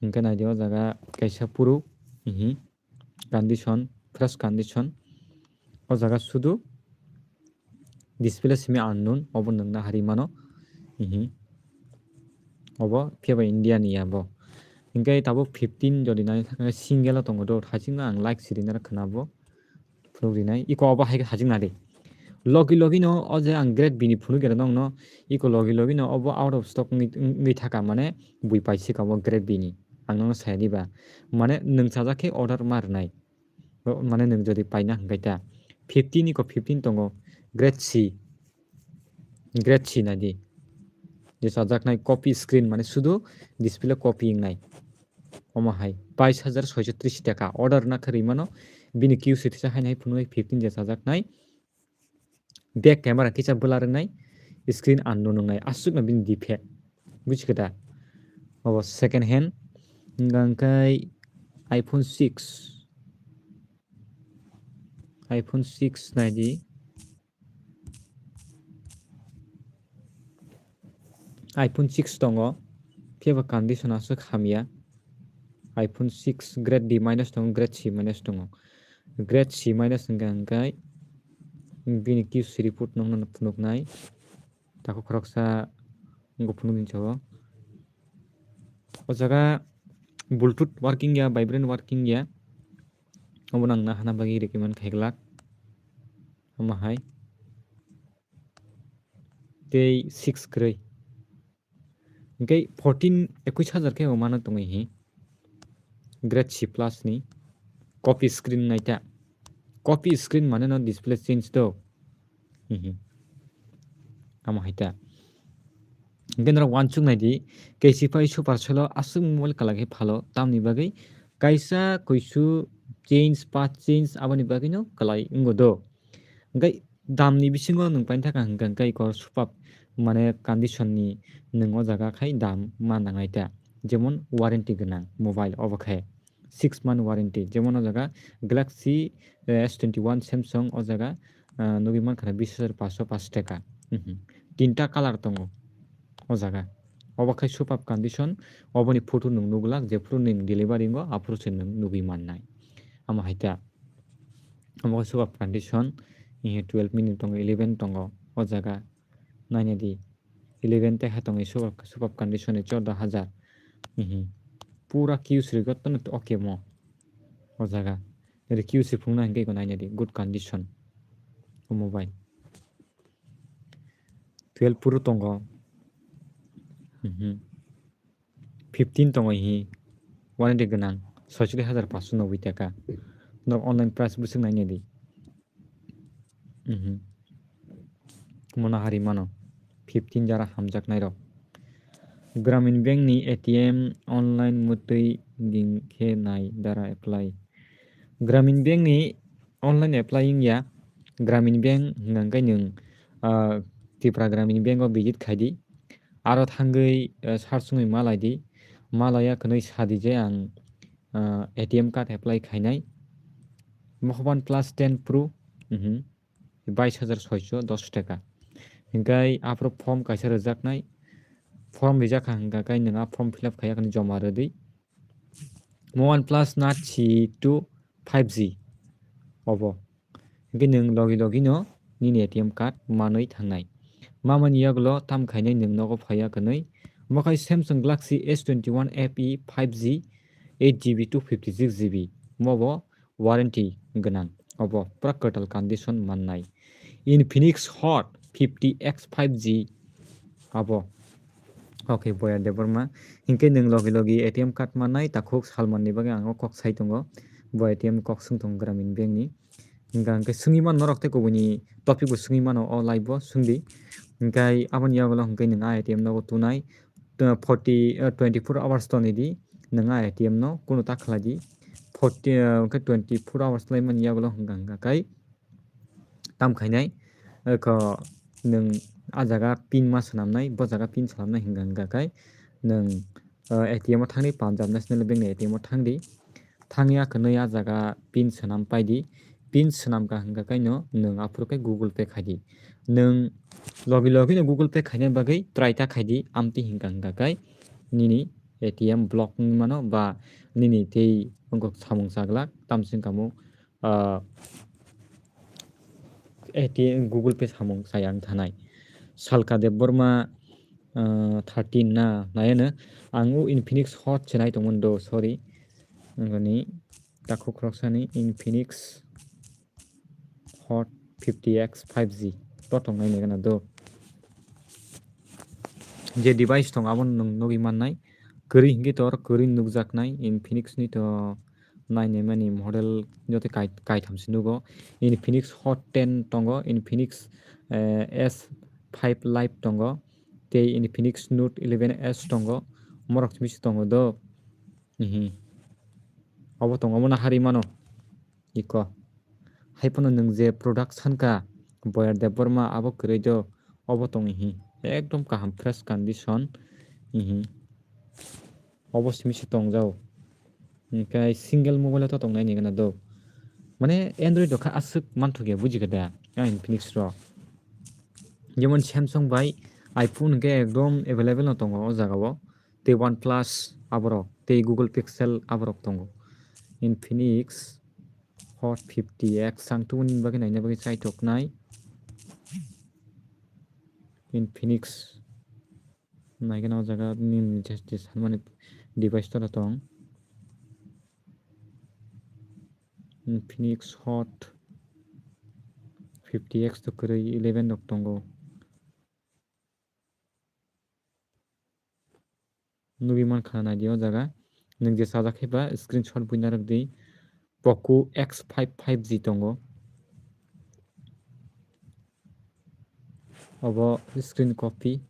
hingkhe naidi o jaga kaisa pro, mhm. Condition, fresh condition. O jaga sudu display simi unknown, obo nwng nahari mano. Mhm. Obo phiya ba India ni ya bo. Hingkhe tabuk fifteen jodi nai thangkhe single o tongo do, thachingno ang like siri nara khna bo. Phunuk rinai. Iko obo hai khe hajik nadi. Logi logi no o je ang grade B ni phunuk era nokno, iko logi logi no obo out of stock wngwi, wngwi thaka, mane bui paisi ka obo grade B ni. Ang nokno saya diba. Mane nwng chajak khe order ma rwnai. Bo mane nwng jodi paina hwnkhe ta. Fifteen iko fifteen tongo. Grade C. Grade C nadi. Je chajaknai copy screen mane sudu display copy wngnai. Omo hai bais hajar soiso tris taka order na khe rwi mano. Bini Q C tisa haino hai phunuknai fifteen je chajaknai. Back camera kisa bwla rwngnai. Screen unknown wngnai. Aswkno bini defect. Buji khe da? Obo second hand. Hwnkha hwnkhe iPhone six. iPhone six naidi. iPhone six tongo, phiya ba condition aswk hamya. iPhone six grade D minus tongo, grade C minus tongo. Grade C minus hwnkha hwnkhe bini Q C report nokno phunuknai. Takhuk khoroksa wngkha phunuknwi jabo. O jaga Bluetooth working ya, vibrant working ya. Obo nang nahana bagwi recommend khailak. Omo hai. Tei six kwrwi. Hwnkhe fourteen, ekwis hajar khe bo mano tongwi hi. Grade C plus ni. Copy screen naita. Copy screen mane no display change do. Hihi. Amo hai ta. Hwnkhe norok uansuk nai di, K C pai super solo aswk mobile kwlai khe phalo. Tamni bagwi kaisa kuisu change, part change aboni bagwi no kwlai wngo do. Hwnkhe damni bisingo nwng painthaka hwnkha hwnkhe iko super mane condition ni nwng o jaga khai dam ma nangnai ta. Jemon warranty gwnang mobile obo khe six month warranty. Jemon o jaga Galaxy, eh, S twenty one Samsung o jaga, ah, nugwi mankha na bis hajar paanch sho paanch taka. Mhm. Tinta colour tongo o jaga. Obo khai super condition, oboni photo nwng nuglak, jephuru nwng delivery wngo, aphuru se nwng nugwi mannai. Amo hai ta. Omo khe super condition, eh, twelve mini tongo, eleven tongo o jaga. Naina di, eleven tei ha tongo super, super condition ni chordo hajar. Mhm. Pura Q sri gotto no ok mo o jaga. Rikyu se phungna hingke iko naina di, good condition. O mobile. Twelve Pro tongo. Mhm. Fifteen tongo hi. One eighty gwnang. Soicholish hajar paanso noboi taka. Norok online price bwswk naina di. Mhm. Mono hari mano. Fifteen jara hamjaknairok. Gramin Bank ni A T M online mwtwi ding khe nai dara apply. Gramin Bank ni online apply wngya. Gramin Bank hwnkha khe nwng, ah, Tripura Gramin Bank o visit khai di. Aro thangwi, ah, search wngwi ma lai di. Ma laiya kwnwi sa di je ang, ah, A T M card apply khainai. Mohoban plus ten Pro, mhm, bais hajar soicho dos taka. Hingkai aphuru form kaisa rwjaknai. Form rijak kha hingka khe nwng a form fill up khaiya khe joma rwdi. Mo OnePlus Nord C two five G obo. Hingke nwng logi logi no nini A T M card manwi thangnai. Mamani yagulo tam khainai nwng nogo phaiya kwnwi. Mokhai Samsung Galaxy S twenty-one F E five G, eight G B, two fifty-six G B. Mobo warranty gwnang. Obo pura kwtal condition mannai. Infinix Hot fifty X five G abo. Okay, Boya Debbarma. Hinkhe nwng logi logi A T M card mannai, takhuk salmanni bagwi ang o kok sai tongo. Bo A T M kok swng tongo Gramin Bank ni. Hingkha hingkhe swngwi mano norok tei kubuini topic bo swngwi mano o live o swngdi. Hingkhe aboni yagulo hingkhe nwng a A T M nogo tunai, tw-, forty, uh, twenty-four hours tonwi di nwng a A T M no kunu ta khlai di. Forty, uh, hingkhe twenty-four hours laimani yagulo hingkha hingkha khai tam khainai, eko nwng a jaga pin ma swnamnai, bo jaga pin swnamnai hingkha hingkha khai nwng, uh, A T M o thangdi, Punjab National Bank ni A T M o thangdi. Thangya kwnwi a jaga pin swnam paidi. Pin swnamkha hingkha khai no nwng aphuru khe Google Pay khaidi. Nwng logi logi no Google Pay khaina bagwi try ta khaidi, amtwi hingkha hingkha khai nini A T M block wngwi mano ba nini tei wngkha samung chaglak tamsing kamo, ah, A T M, Google Pay samung saya wng thanai. Salka Debbarma, ah, thirteen na nayano. Ang o Infinix Hot se nai tongmani do, sorry. Wngkha ni takhuk khoroksani Infinix Hot fifty X five G to tongnai nai gana do. Je device tong abo nwng nugwi mannai. Kwrwi hingkhe to oro kwrwi nukjaknai Infinix ni to nainaimani model joto kai-, kaitham se nugo. Infinix Hot ten tongo, Infinix, eh, S five Lite tongo, tei Infinix Note eleven S tongo. Morok simi se tongo do. Ihi. Obo tongo, obo no hari mano. Iko. Hai phano nwng je product sankha, Boyar Debbarma abo kwrwi do, obo tong ihi. Ekdom kaham fresh condition. Ihi. Obo simi se tongjao. Hingkhe single mobile o to tongnai ni gana do. Mane Android rok kha aswk manthokya, bujikha da? Ang Infinix rok. Jemon Samsung bai iPhone hingkhe ekdom available no tongo o jaga o. Tei OnePlus aborok, tei Google Pixel aborok tongo. Infinix Hot fifty X ang tubuni bagwi naina bagwi chaithoknai. Infinix naikhe na o jaga nini je, je sanmani device tara tong. Infinix Hot fifty X to kwrwi eleven rok tongo. Nugwi mankha naidi o jaga. Nwng je sajak khe ba screenshot buina rwdi. Poco X five five G tongo. Obo screen copy.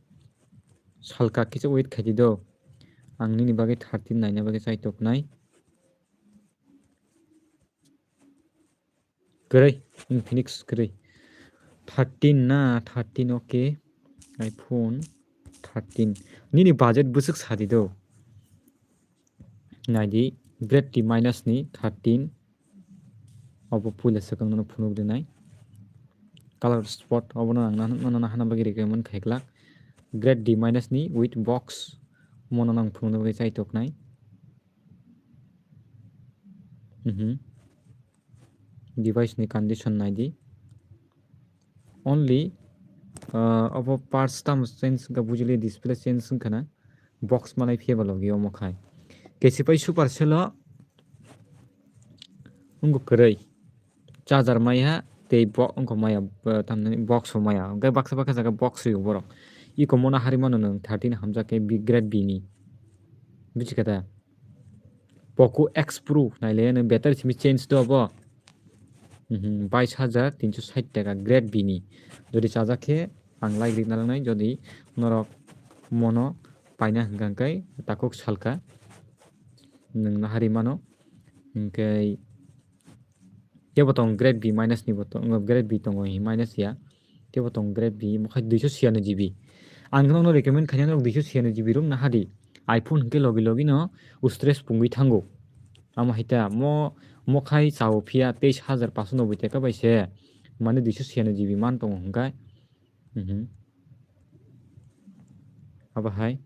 Salka kisa wait khaidi do. Ang nini bagwi thirteen naina bagwi chaithoknai. Kwrwi, Infinix kwrwi. Thirteen na, thirteen, okay. iPhone thirteen. Nini budget bwswk sadi do. Naidi, Grade D minus ni thirteen. Obo puila swkang nono phunuk rinai. Color spot, obo no ang nana, nana hana bagwi recommend khai glak. Grade D minus ni with box. Mono nang phunukna bagwi chaithoknai. Mhm. Device ni condition naidi. Only, uh, obo parts tamo change wngkha, bujili display change wngkha na, box manai phiya ba logi omo khai. Kesipai Supercell o Wngkha kwrwi. Charger maya tei bo-, wngkha maya, eh, tamni box bo maya. Hwnkhe baksa baksa jaga box rwio borok. Iko mono hari mano nwng thirteen hamjak khe B, grade B ni. Buji kha da? Poco X Pro naile nw battery simi change do bo. Mhm, bais hajar tinso sait taka grade B ni. Jodi chajak khe ang like rikna langnai, jodi norok mono paina hwnkha hwnkhe takhuk salka nwng nahari mano. Hwnkhe tebo tong grade B minus ni bo tong, grade B tongo hi minus ya. Tebo tong grade B, mo khai duiso siyanwi G B. Ang nono recommend khaina norok duiso siyanwi G B rom nahadi. iPhone hwnkhe logi logi no stress pungwi thango. Amo hai ta mo, mo khai chao phiya teis hajar paanso noboi taka bai se. Mane duiso siyanwi G B man tongo hwnkhe. Mhm. Abo hai.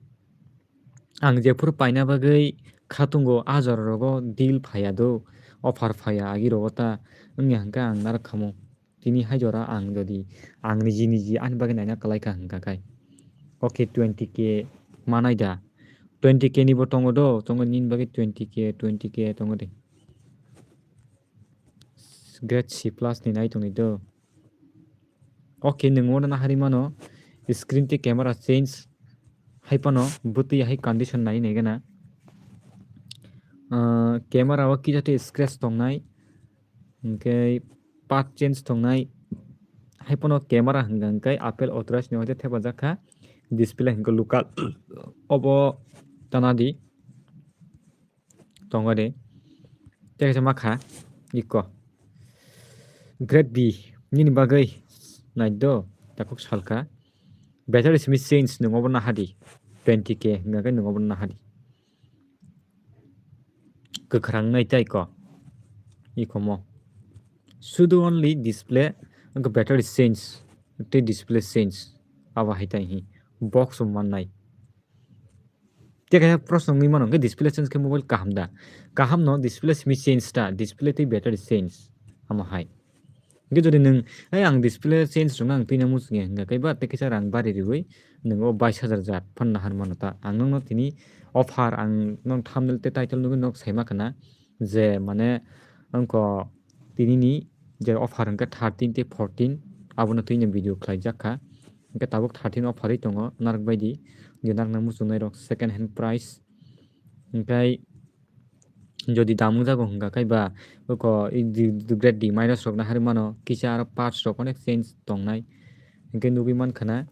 Ang jephuru paina bagwi khatungo, a jora rogo deal phaiya do, offer phaiya agi rogo ta wngya hwnkhe ang narwk khamo. Tini hai jora ang jodi ang niji niji ani bagwi naina kwlai kha hwnkha khai. Okay, twenty K manai da? Twenty K ni bo tongo do, tongo nini bagwi twenty K, twenty K tongo de. Grade C plus ni nai tongni do. Okay, nwng oro nahari mano screen tei camera change hai phano bwtwi hai condition nai nai gana. Ah, camera o kisa tei scratch tongnai, hwnkhe part change tongnai, hai phano camera hwnkha hwnkhe Apple authorized ni waisa thepajak kha, display hwnkhe local obo tana di. Tongo de. Tei kaisa ma kha iko. Grade B nini bagwi nai do, takhuk salka. Battery simi change nwng obo nahadi. Twenty K hwnkha khe nwng obo nahadi. Kwkhwrang nai tei ko. Iko mo. Sudu only display, wngkha battery change, tei display change. Abo hai tai hi. Box o mannai. Tei kaisa proshno wngwi mano, hwnkhe display change khe mobile kaham da? Kaham no, display simi change ta, display tei battery change. Amo hai. Hwnkhe jodi nwng, "Ei, ang display change rwna ang twina muchung ya," hwnkha khe ba tei kisa rang bari riwi nwng o bais hajar jat phan nahar mano ta. Ang nwngno tini offer, ang nwng thumbnail tei title nugwi nok saima khna je, mane, wngkha tini ni je offer hwnkhe thirteen tei fourteen, abono twino video khlaijak kha. Hwnkhe tabuk thirteen offer wi tongo, narwk bai di, je narwkna muchungnai rok second hand price. Hwnkhe jodi dam wngjago hwnkha khe ba oko i di, di grade D minus rok nahar mano, kisa aro parts rok onek change tongnai. Hwnkhe nugwi mankha na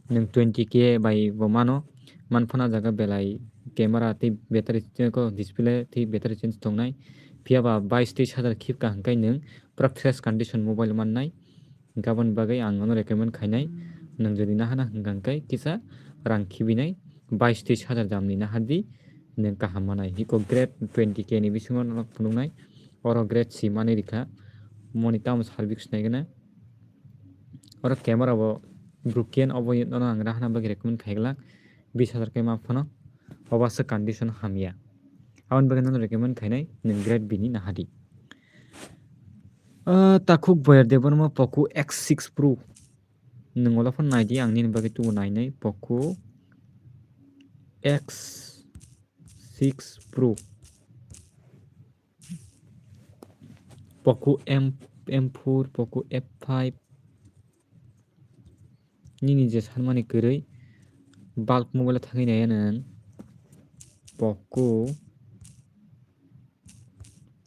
nwng twenty K bai bo mano, manphano jaga belai camera tei battery, display tei battery change tongnai. Phiya ba bais teis hajar khibka hwnkhe nwng pura fresh condition mobile mannai. Hwnkhe aboni bagwi ang nono recommend khainai, nwng jodi nahana hwnkha hwnkhe kisa rang khibinai, bais teis hajar jamni nahardi, nwng kaham manai. Hiko grade twenty K ni bisingo nono phunuknai, oro grade C manwi rikha, moni tamo service naigwna. Oro camera bo broken, obo nono ang rahana bagwi recommend khaiglak, bis hajar khe ma phano, obo aswk condition hamya. Aboni bagwi nono recommend khainai, nwng grade B ni nahadi. Ah, takhuk Boyar Debbarma Poco X six Pro. Nwng ola phano naidi, ang nini bagwi tubu nainai Poco X six Pro. Poco M, M four, Poco F five. Nini je sanmani kwrwi bulk mobile thangwi naiya nwng. Poco,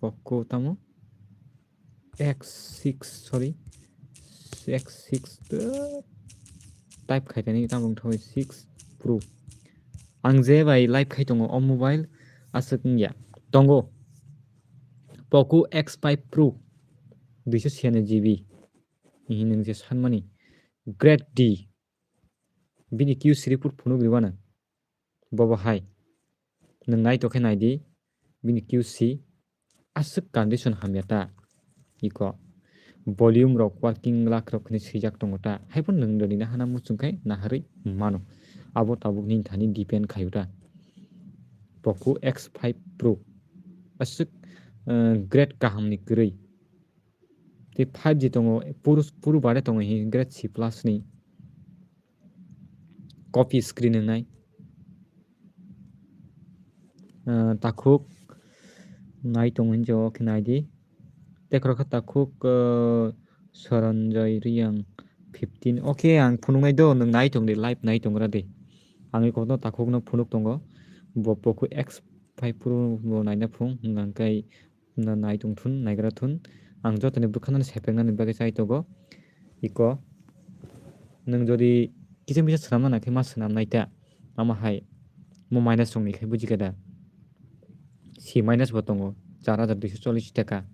Poco tamo? X six, sorry, X six, eh, type khaitani tamo wngthogwi six Pro. Ang je bai live khai tongo o mobile aswk wngya. Tongo Poco X five Pro, duiso siyanwi G B. Ihi nwng je sanmani grade D. Bini Q C report phunuk riwano. Bobo hai. Nwng nai tokhe naidi, bini Q C aswk condition hamya ta. Iko volume rok working lak rok hinwi swijak tongo ta. Haiphano nwng doni nahana muchung khai naharwi mano. Abo tabuk nini thani depend khaio ta. Poco X five Pro aswk, eh, grade kaham ni kwrwi. Tei five G tongo, puru, puru bare tongo hi grade C plus ni. Copy screen wngnai. Ah, takhuk nai tongo hinjo khe nai di. Tekhro khe takhuk, uh, Soronjoy Riyang fifteen. Okay, ang phunuknai do, nwng nai tong di, live nai tong ra di. Ang iko no takhuk no phunuk tongo. Bo Poco X five Pro bo naina phung, hwnkha hwnkhe na nai tong thun, naigra thun. Ang jotoni bwkhano sepengna ni bagwi chai tongo. Iko nwng jodi kisa misa swnamna nai khe ma swnam nai ta. Ama hai mo minus rok ni khe buji khe da. C minus bo tongo, char hajar duiso chollish taka.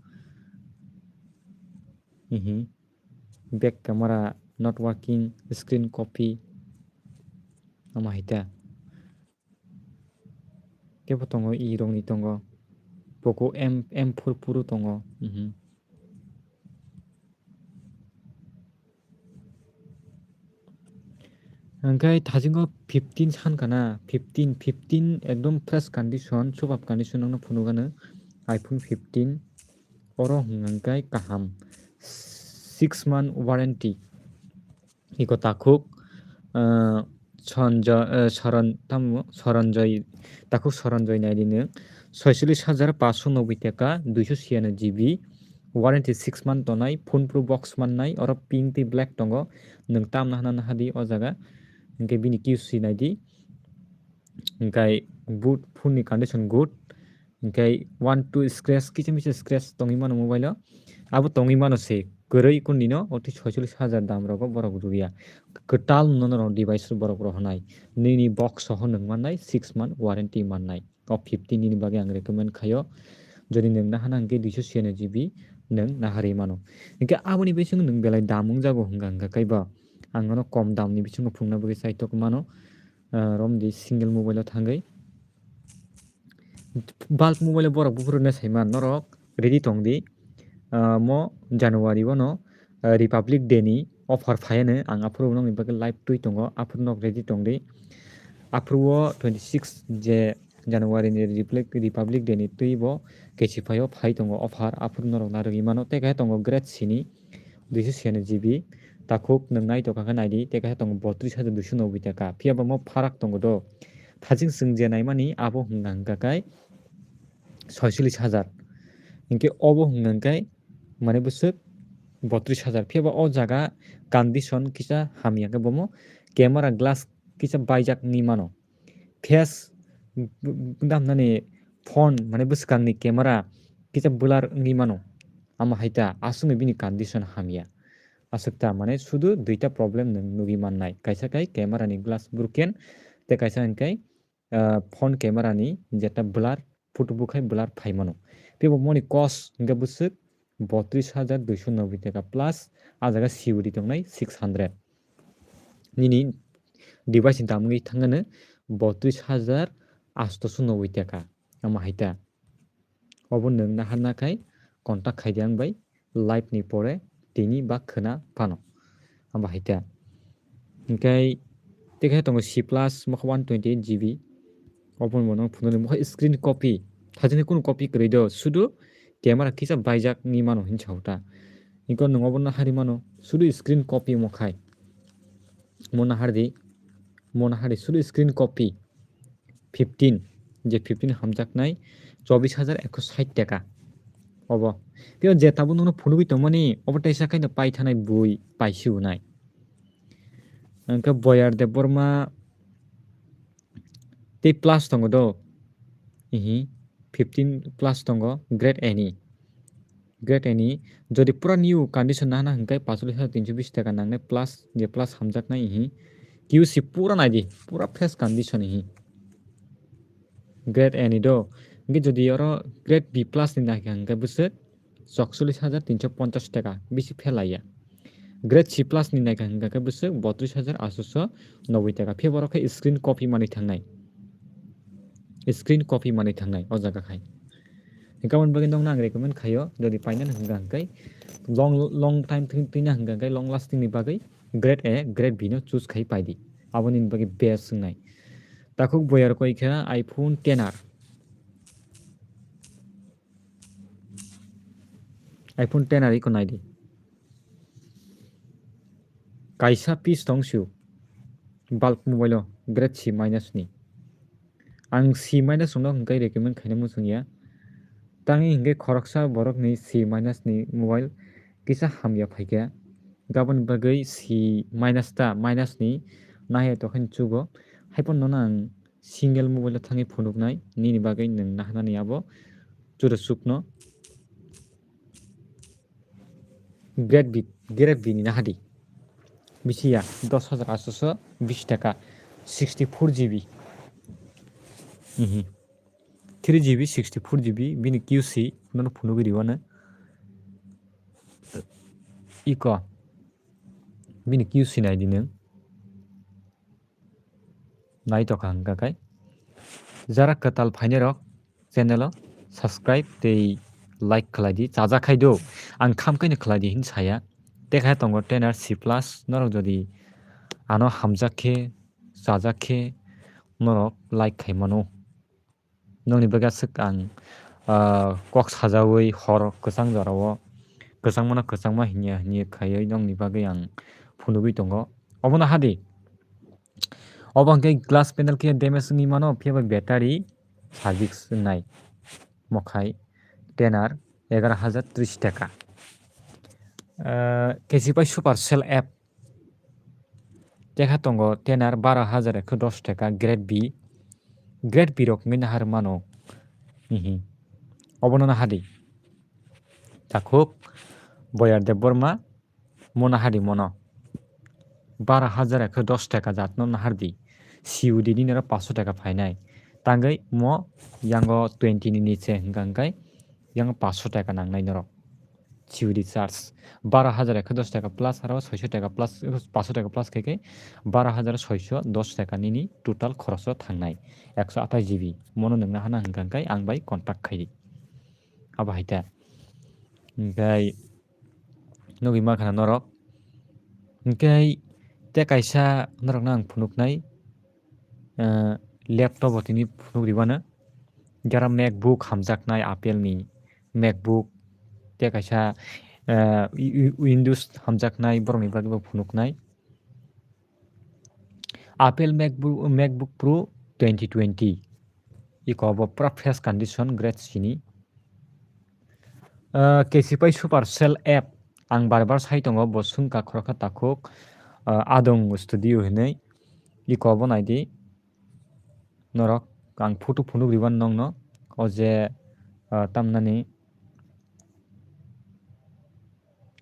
Mhm. Back camera not working, screen copy. Ama hai ta. Kebo tongo, i rok ni tongo. Poco M, M four Pro tongo. Mhm. Hwnkhe thasingo fifteen san kana, fifteen, fifteen ekdom fresh condition, superb condition nokno phunukgano iPhone fifteen. Oro hwnkhe kaham six month warranty. Iko takhuk, ah, Sonjo-, eh, Soron-, tamo Soronjoy, takhuk Soronjoy naidi nwng soicholish hajar paanso noboi taka, duiso siyanwi G B, warranty six month tonai, phone pro box mannai, oro pink tei black tongo, nwng tamna hana naha di o jaga, hwnkhe bini Q C naidi, hwnkhe boot phone ni condition good, hwnkhe one two scratch, kisa misa scratch tongwi mano mobile o, abo tongwi mano se, kwrwi kundino, oti soicholish hajar dam rogo borok rwya, kwtal no norok device borok rohonai, nini box soho nwng mannai, six month warranty mannai. O fifteen nini bagwi ang recommend khaio. Jodi nwng nahana hwnkhe duiso siyanwi G B nwng naharwi mano. Hwnkhe aboni bisingo nwng belai dam wngjago hwnkha hwnkha kaiba ang nono kom damni bisingo phunukna bagwi chaitok mano. Ah, romdi single mobile o thangwi. Bulk mobile o borok buphuru hinwi saiman norok ready tongdi. Ah, mo January o no, ah, Republic Day ni offer phaiya no ang aphuru nokni bagwi live twi tongo, aphuru nok ready tongdi. Aphuru o twenty six je January ni Republic, Republic Day ni twi bo kesi phaio phai tongo offer, aphuru norok narwgwi mano. Tei khe tongo Great C ni duiso siyanwi G B, takhuk nwng nai tongkha khe naidi, tei khe tongo botris hajar duiso noboi taka. Phiya bo mo pharak tongo do. Thaching chwng je naimani abo hwnkha hwnkha khe soicholish hajar. Hinkhe obo hwnkha hwnkhe mane bwswk botris hajar. Phiya ba o jaga condition kisa hamya khe bomo camera glass kisa baijak wngwi mano. Face b-, b-, damnani phone mane bwskangni camera kisa blur wngwi mano. Ama hai ta aswkni bini condition hamya. Aswk ta mane sudu duita problem nwng nugwi mannai. Kaisa khe camera ni glass broken, tei kaisa hwnkhe ah, phone camera ni jeta blur, photo bukhai blur phai mano. Tei bo moni cost hwnkhe bwswk botris hajar duiso noboi taka plus ah jaga C O D tongnai six hundred. Nini device ni dam wngwi thangano botris hajar atso noboi taka. Ama hai ta. Obo nwng naharna khai contact khai di ang bai live ni pore tini ba khwna phano. Abo hai ta. Hinkhe tei khe tongo C plus mokha one twenty eight G B. Obo bo no phunukni mokha screen copy. Thajini kunu copy kwrwi do, sudu camera kisa baijak ni mano hinwi sa ta. Hinkhe nwng obo no hari mano, sudu screen copy mo khai. Mo nahar di, mo nahar di, sudu screen copy. Fifteen, je fifteen hamjaknai, chobis hajar ekso sait taka. Obo. Tei o je tabuk nono phunugwi tongmani, obo teisa khe no paithanai bui, paisi unai. Hwnkhe Boyar Debbarma tei plus tongo do. Ihi, fifteen plus tongo, Great Any. Great Any, jodi pura new condition nahana hwnkhe paancholish hajar tinso bish taka nangnai plus, je plus hamjaknai ihi. Q C pura naidi, pura fresh condition ihi. Great Any do. Hwnkhe jodi oro Great B plus ni naikha hwnkhe bwswk chokcholish hajar tinso ponchas taka, bisi phelaiya. Great C plus ni naikha hwnkhe bwswk botris hajar atso noboi taka. Phiya borok khe screen copy manwi thangnai. Screen copy manwi thangnai o jaga khai. Hinkhe aboni bagwi nokno ang recommend khaio, jodi painani hwnkha hwnkhe long, long time twi-, twina hwnkha hwnkhe long lasting ni bagwi Great A, Great B no choose khai paidi. Aboni bagwi best wngnai. Takhuk Boyar koi kha iPhone ten R. iPhone ten R iko naidi. Kaisa piece tong sio. Bulk mobile o Great C minus ni. Ang C minus rokno hwnkhe recommend khaina muchung ya. Tangwi hinkhe khoroksa borokni C minus ni mobile kisa hamya phaikha. Gaboni bagwi C minus ta minus ni naiya tokhe chugo. Haiphano nono ang single mobile o thangwi phunuknai, nini bagwi nwng nahanani abo chuda chukno. Grade B, grade B ni nahadi. Bisi ya, dos hajar atso bish taka, sixty four G B. Mhm. Three G B, sixty four G B, bini Q C, nono phunugwi riwano. Iko, bini Q C naidi nwng. Naitokha hwnkha khe. Jara kwtal phainairok channel o subscribe tei like khlai di, chajak khai do. Ang khamkhaino khlai di hin saya. Tekha tongo ten R C plus, norok jodi ano hamjak khe, chajak khe, norok like khai mano. Nokni bagwi aswk ang, ah, kok sajaui hor kwchang jorao kwchangmano kwchangma hinya hinya khaiwi nokni bagwi ang phunugwi tongo. Obono hadi. Obo hwnkhe glass panel khe damage wngwi mano, phiya bai battery service wngnai. Mokhai ten R egaroh hajar tris taka. Ah, K C pai Supercell app. Tekha tongo ten R baro hajar ekho dos taka grade B. Grade B rok wngwi nahar mano. Hihi. Obono nahadi. Takhuk Boyar Debbarma mo nahadi mono. Baro hajar ekho dos taka jatno nahardi. C O D ni nero paso taka phainai. Tangwi mo yango twenty ni niche hwnkha hwnkhe yango paso taka nangnai norok. C O D charge. Baro hajar ekho dos taka plus aro soiso taka plus, paso taka plus khe khe baro hajar soiso dos taka nini total khoroso thangnai. Ekso atais G B. Mono nwng nahana hwnkha hwnkhe ang bai contact khaidi. Abo hai ta. Hwnkhe nugwi mankha na norok. Hwnkhe tei kaisa norokno ang phunuknai, eh, laptop o tini phunuk ribano. Jara MacBook hamjaknai Apple ni MacBook, tei kaisa, eh, wi-, wi-, Windows hamjaknai borokni bagwi bo phunuknai. Apple MacBook, MacBook Pro twenty twenty. Iko bo pura fresh condition, grade C ni. Ah, K C pai Supercell app ang bar bar sai tongo, bo swngkha khoroksa takhuk, ah, Adong Studio hinwi. Iko bo naidi norok, ang photo phunuk riban nongno, o je, ah, tamnani,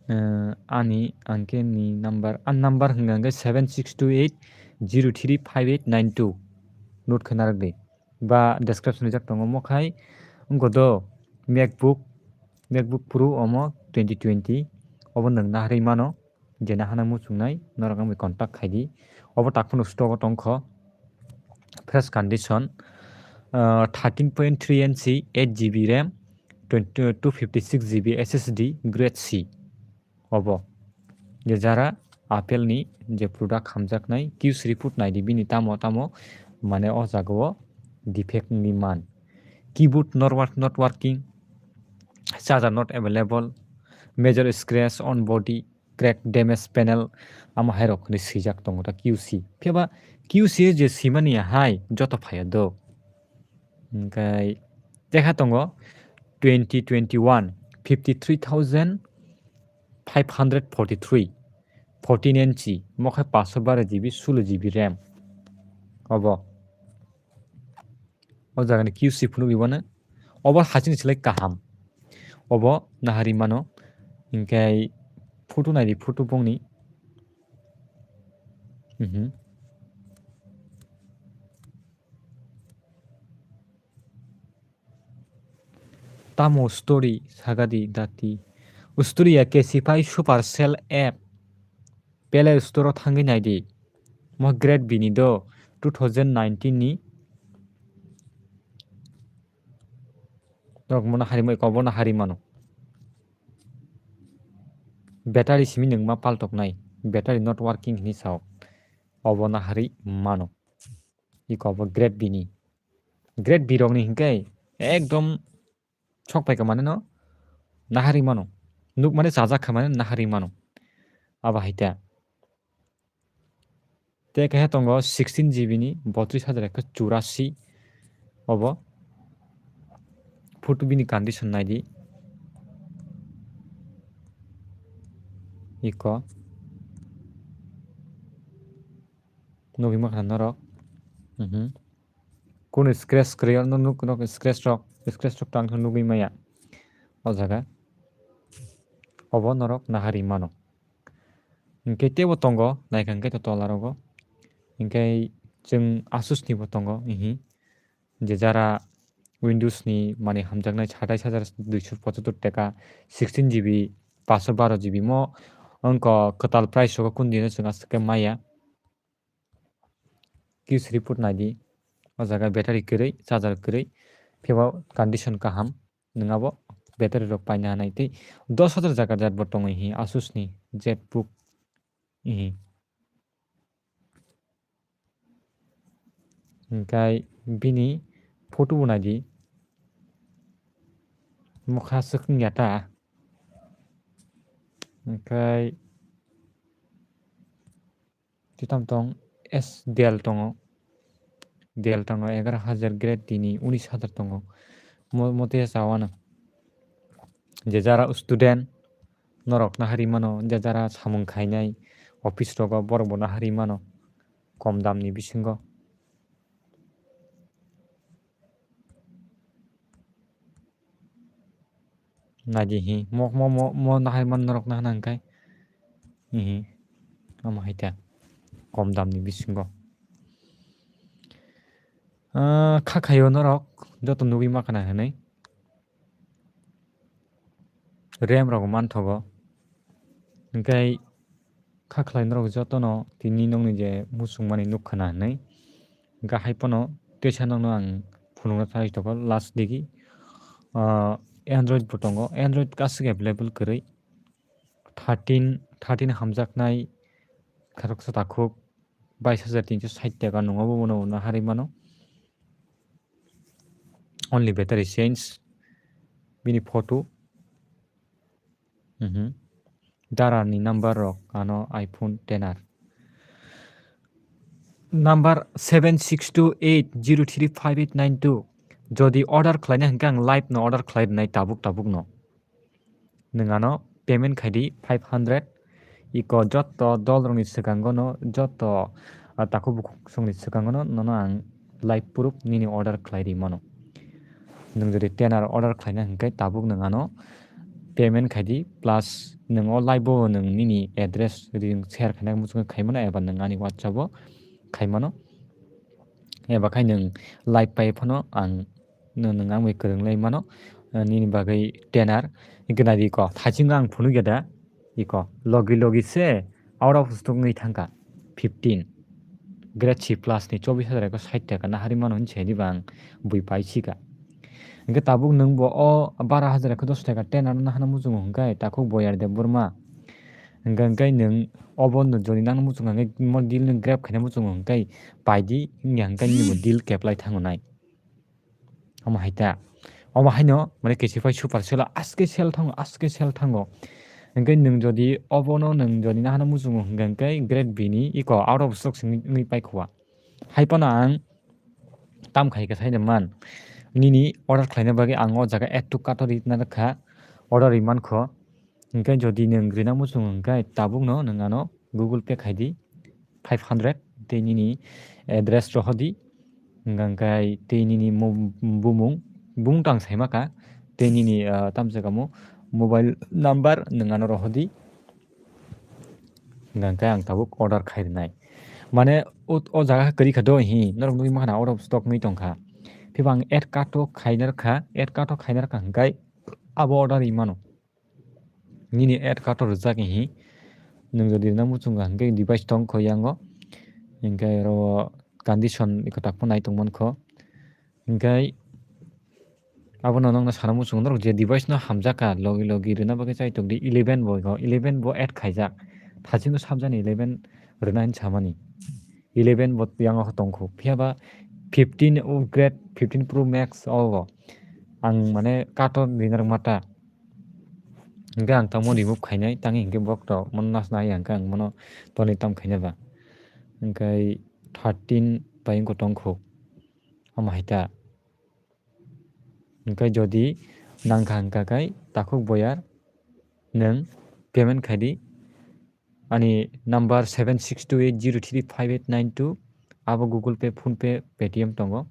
ah, ani angke ni number, ani number hwnka hwnkhe seven six two eight zero three five eight nine two. Note khe narwk di. Ba description rijak tongo, mokhai wngkha do MacBook, MacBook Pro omo twenty twenty, obo nwng naharwi mano, je nahana muchungnai norok wngwi contact khaidi. Obo takhukno stock o tongkho, fresh condition, ah, thirteen point three inch, eight G B RAM, twenty, two fifty six G B S S D, grade C. Obo je jara Apple ni je product hamjaknai, Q C report naidi bini tamo tamo mane o jaga o defect wngwi man. Keyboard not work, not working, charger not available, major scratch on body, crack, damage panel, amo hai rok hinwi swijak tongo ta Q C. Phiya ba Q C je swimani hai joto phaiya do. Hwnkhe tekha tongo twenty twenty-one, fifty three thousand five hundred forty three, fourteen inch, mokhai paso baro G B, sulo G B RAM. Obo. O jagani Q C phunuk ribano. Obo hachini silai kaham. Obo naharwi mano. Hwnkhe photo naidi, photo bongni. Mhm. Tamo story sagadi dati. Story ya K C pai Supercell app. Play Store o thangwi naidi. Mo grade B ni do two thousand nineteen ni. Norok mono hari mo eko bono hari mano. Battery simi nwngma paltoknai. Battery not working hinwi sao. Obo naharwi mano. Iko bo grade B ni. Grade B rokni hinkhe ekdom sok paikha mane no naharwi mano. Nukmani chajak kha mane naharwi mano. Abo hai ta. Tei khe tongo sixteen G B ni botris hajar ekso churasi. Obo. Photo bini condition naidi. Iko. Nugwi mankha norok. Mhm. Kunu scratch kwrwi no nuk, nok scratch rok, scratch rok tang nugwi maya. O jaga. Obo norok nahari mano. Hinkhe teibo tongo, naikha hinkhe to tola rogo. Hinkhe chwng Asus ni bo tongo, ihi. Je jara Windows ni mani hamjaknai satais hajar duiso pochottor teka, sixteen G B, paanso baro G B mo wngkha kwtal price rogo kunu dino chwng aswk khe maya. Q three put naidi. O jaga battery kwrwi, charger kwrwi, phiya condition kaham. Nwng abo battery rok paina hanai tei dos hajar jaga jat bo tongo hi Asus ni ZBook hi. Hinkhe bini photo bo naidi. Mokha swk wngya ta. Hinkhe Twi tamo tong, S Dell tongo. Dell tongo egaroh hajar, grade D ni unis hajar tongo. Mo-, mote ya chawano. Je jara student norok nahari mano, je jara samung khainai office rogo borok bo nahari mano kom dam ni bisingo. Naidi hi, mo, mo, mo, mo nahai man norok nahana hwnkhe. Hihi, omo hai ta. Kom dam ni bisingo. Ah, kha khaio norok, joto nugwi ma khana hinwi. RAM rok manthogo. Hinkhe kha khlai norok jotono tini nokni je muchungmani nukha na hinwi. Hinkhe hai phano teisa nokno ang phunukna chai tongo last digi. Ah, Android bo tongo. Android aswk available kwrwi. Thirteen, thirteen hamjaknai khoroksa takhuk bais hajar tinso sait taka nungo bo bono nahari mano. Only battery change. Bini photo. Mhm. Dara ni number rok ano iPhone ten R. Number seven six two eight zero three five eight nine two. Jodi order khlaina hwnkhe ang live no order khlai rwnai tabuk tabuk no. Nwng ano payment khai di five hundred. Iko joto dol rok ni swkango no joto, ah, takhuk bukhuk song ni swkango no nono ang live proof nini order khlai ri mano. Nwng jodi ten R order khlaina hwnkhe tabuk nwng ano payment khai di, plus nwng o live o nwng nini address ring share khaina muchungwi khai mano, eba nwng ani WhatsApp o khai mano, eba khai nwng live pai phano ang nwng, nwng ang bai kwrwng lai mano, nini bagwi ten R. Gwnadi ko thaiching ang phunuk ya da. Iko logi logi se out of stock wngwi thangkha fifteen. Grade C plus ni chobis hajar ekso sait taka nahari mano hinwi saidi bang bui pai sika. Hinkhe tabuk nwng bo o bara hajar ekso dos taka ten ano nahana muchungo hinkhe takhuk Boyar Debbarma. Hinkhe, hinkhe nwng obo no jodi nang muchungo hinkhe mo deal no grab khaina muchungo hinkhe paidi wngya hinkhe nini bo deal keplai thango nai. Omo hai ta. Omo haino, mane, kesi pai super sale o, aske sale thango, aske sale thango. Hinkhe nwng jodi obono nwng jodi nahano muchungo hinkhe, hinkhe grade B ni iko out of stock simi wngwi paikhowa. Hai phano ang tam khai khe saino man. Nini order khlaina bagwi ang o jaga add to cart o ri na rwkha, order ri mankho. Hinkhe jodi nwng rina muchungo hinkhe tabukno nwng ano Google Pay khai di five hundred tei nini address rohor di. Hinkhe tei nini mo-, bumung, bumung tang saima kha tei nini, ah, tamsa kamo mobile number nwng ano rohor di. Hinkhe ang tabuk order khai rwnai. Mane o, o jaga kwrwi kha do hi, norok nugwi mankha na out of stock wngwi tongkha. Phiba ang add cart o khaina rwkha, add cart o khaina rwkha hinkhe abo order ri mano. Nini add cart o rwjak hihi. Nwng jodi rwna muchungo hinkhe device tongkho yango. Hinkhe oro condition eko tak phano nai tongmankho. Hinkhe abono nokna sana muchungo norok je device no hamjakha logi logi rwna bagwi chai tongdi eleven bo eko, eleven bo add khaijak. Thachino sabjani eleven rwna hinwi samani. Eleven bo yango tongkho. Phiya ba fifteen o grade, fifteen Pro Max o bo ang mane cart o rinarwkma ta. Hinkhe ang tamo remove khainai, tangwi hinkhe borok rok mono nasna hai hinkhe ang mono tonwi tam khaina ba. Hinkhe thirteen bai wngkha tongkho. Omo hai ta. Hwnkhe jodi nangkha hwnkha khe takhuk boyar nwng payment khaidi. Ani number seven six two eight zero three five eight nine two, abo Google Pay, PhonePe, Paytm tongo.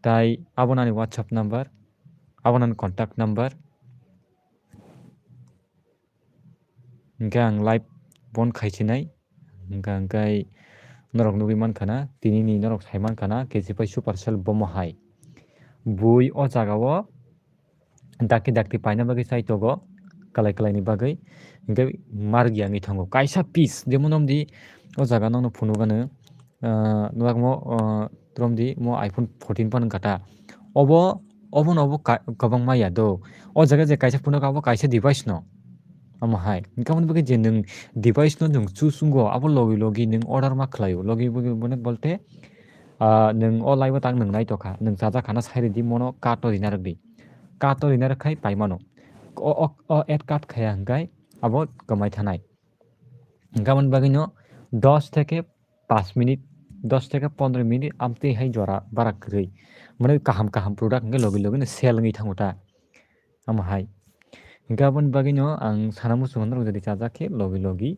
Tai abo nani WhatsApp number, abo nani contact number. Hwnkhe ang live bon khaisinai. Hwnkha hwnkhe norok nugwi mankha na, tini ni norok sai mankha na, K C Pai Supercell bomo hai. Bui o jaga o dakti dakti paina bagwi chai togo, kalai kalai ni bagwi. Hwnkhe margi wngwi thango. Kaisa piece, jemon omdi o jaga nokno phunuk ano, ah, nwng mo, ah, romdi mo iPhone fourteen phano gata. Obo, obo no obo ka-, kwbangma ya do. O jaga je kaisa phunuk abo kaisa device no. Omo hai. Hwnkhe aboni bagwi je nwng device no nwng choose wngo, abo logi logi nwng order ma khlaio. Logi logi bono bolte, ah, nwng o live o tak nwng nai tokha. Nwng chajak khana sai rwdi mono card o rina rwdi. Card o rina rwkhai pai mano. O, o, o add card khaya hwnkhe abo kwmai thanai. Hwnkhe aboni bagwino dos theke paanch minute, dos theke pondro minute amtwi hai jora bara kwrwi. Mane kaham kaham product hwnkhe logi logi no sell wngwi thango ta. Omo hai. Hwnkhe aboni bagwino ang sana muchungo norok jodi chajak khe logi logi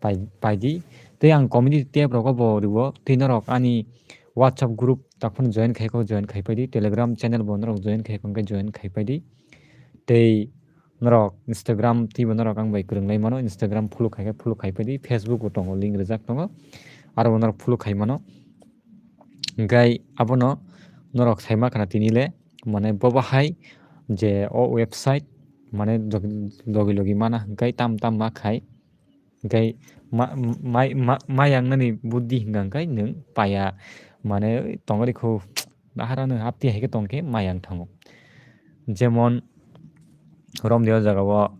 pai, paidi. Tei ang community tab rogo bo rwo. Tei norok ani WhatsApp group tak phano join khai kho, join khai paidi. Telegram channel bo norok join khai kho hwnkhe join khai paidi. Tei norok Instagram twibo norok ang bai kwrwng lai mano, Instagram follow khai khe follow khai paidi, Facebook bo tongo, link rijak tongo, aro bo norok follow khai mano. Hwnkhe abono norok sai ma khna tini le, mane bobo hai je o website mane jog-, logi logi mana hwnkhe tam tam ma khai. Hwnkhe ma-, mai-, ma-, mayang nani buddhi hwnkha hwnkhe nwng paya, mane tongri kho, baharano hapti hai khe tongkhe mayang thango. Jemon romdi o jaga o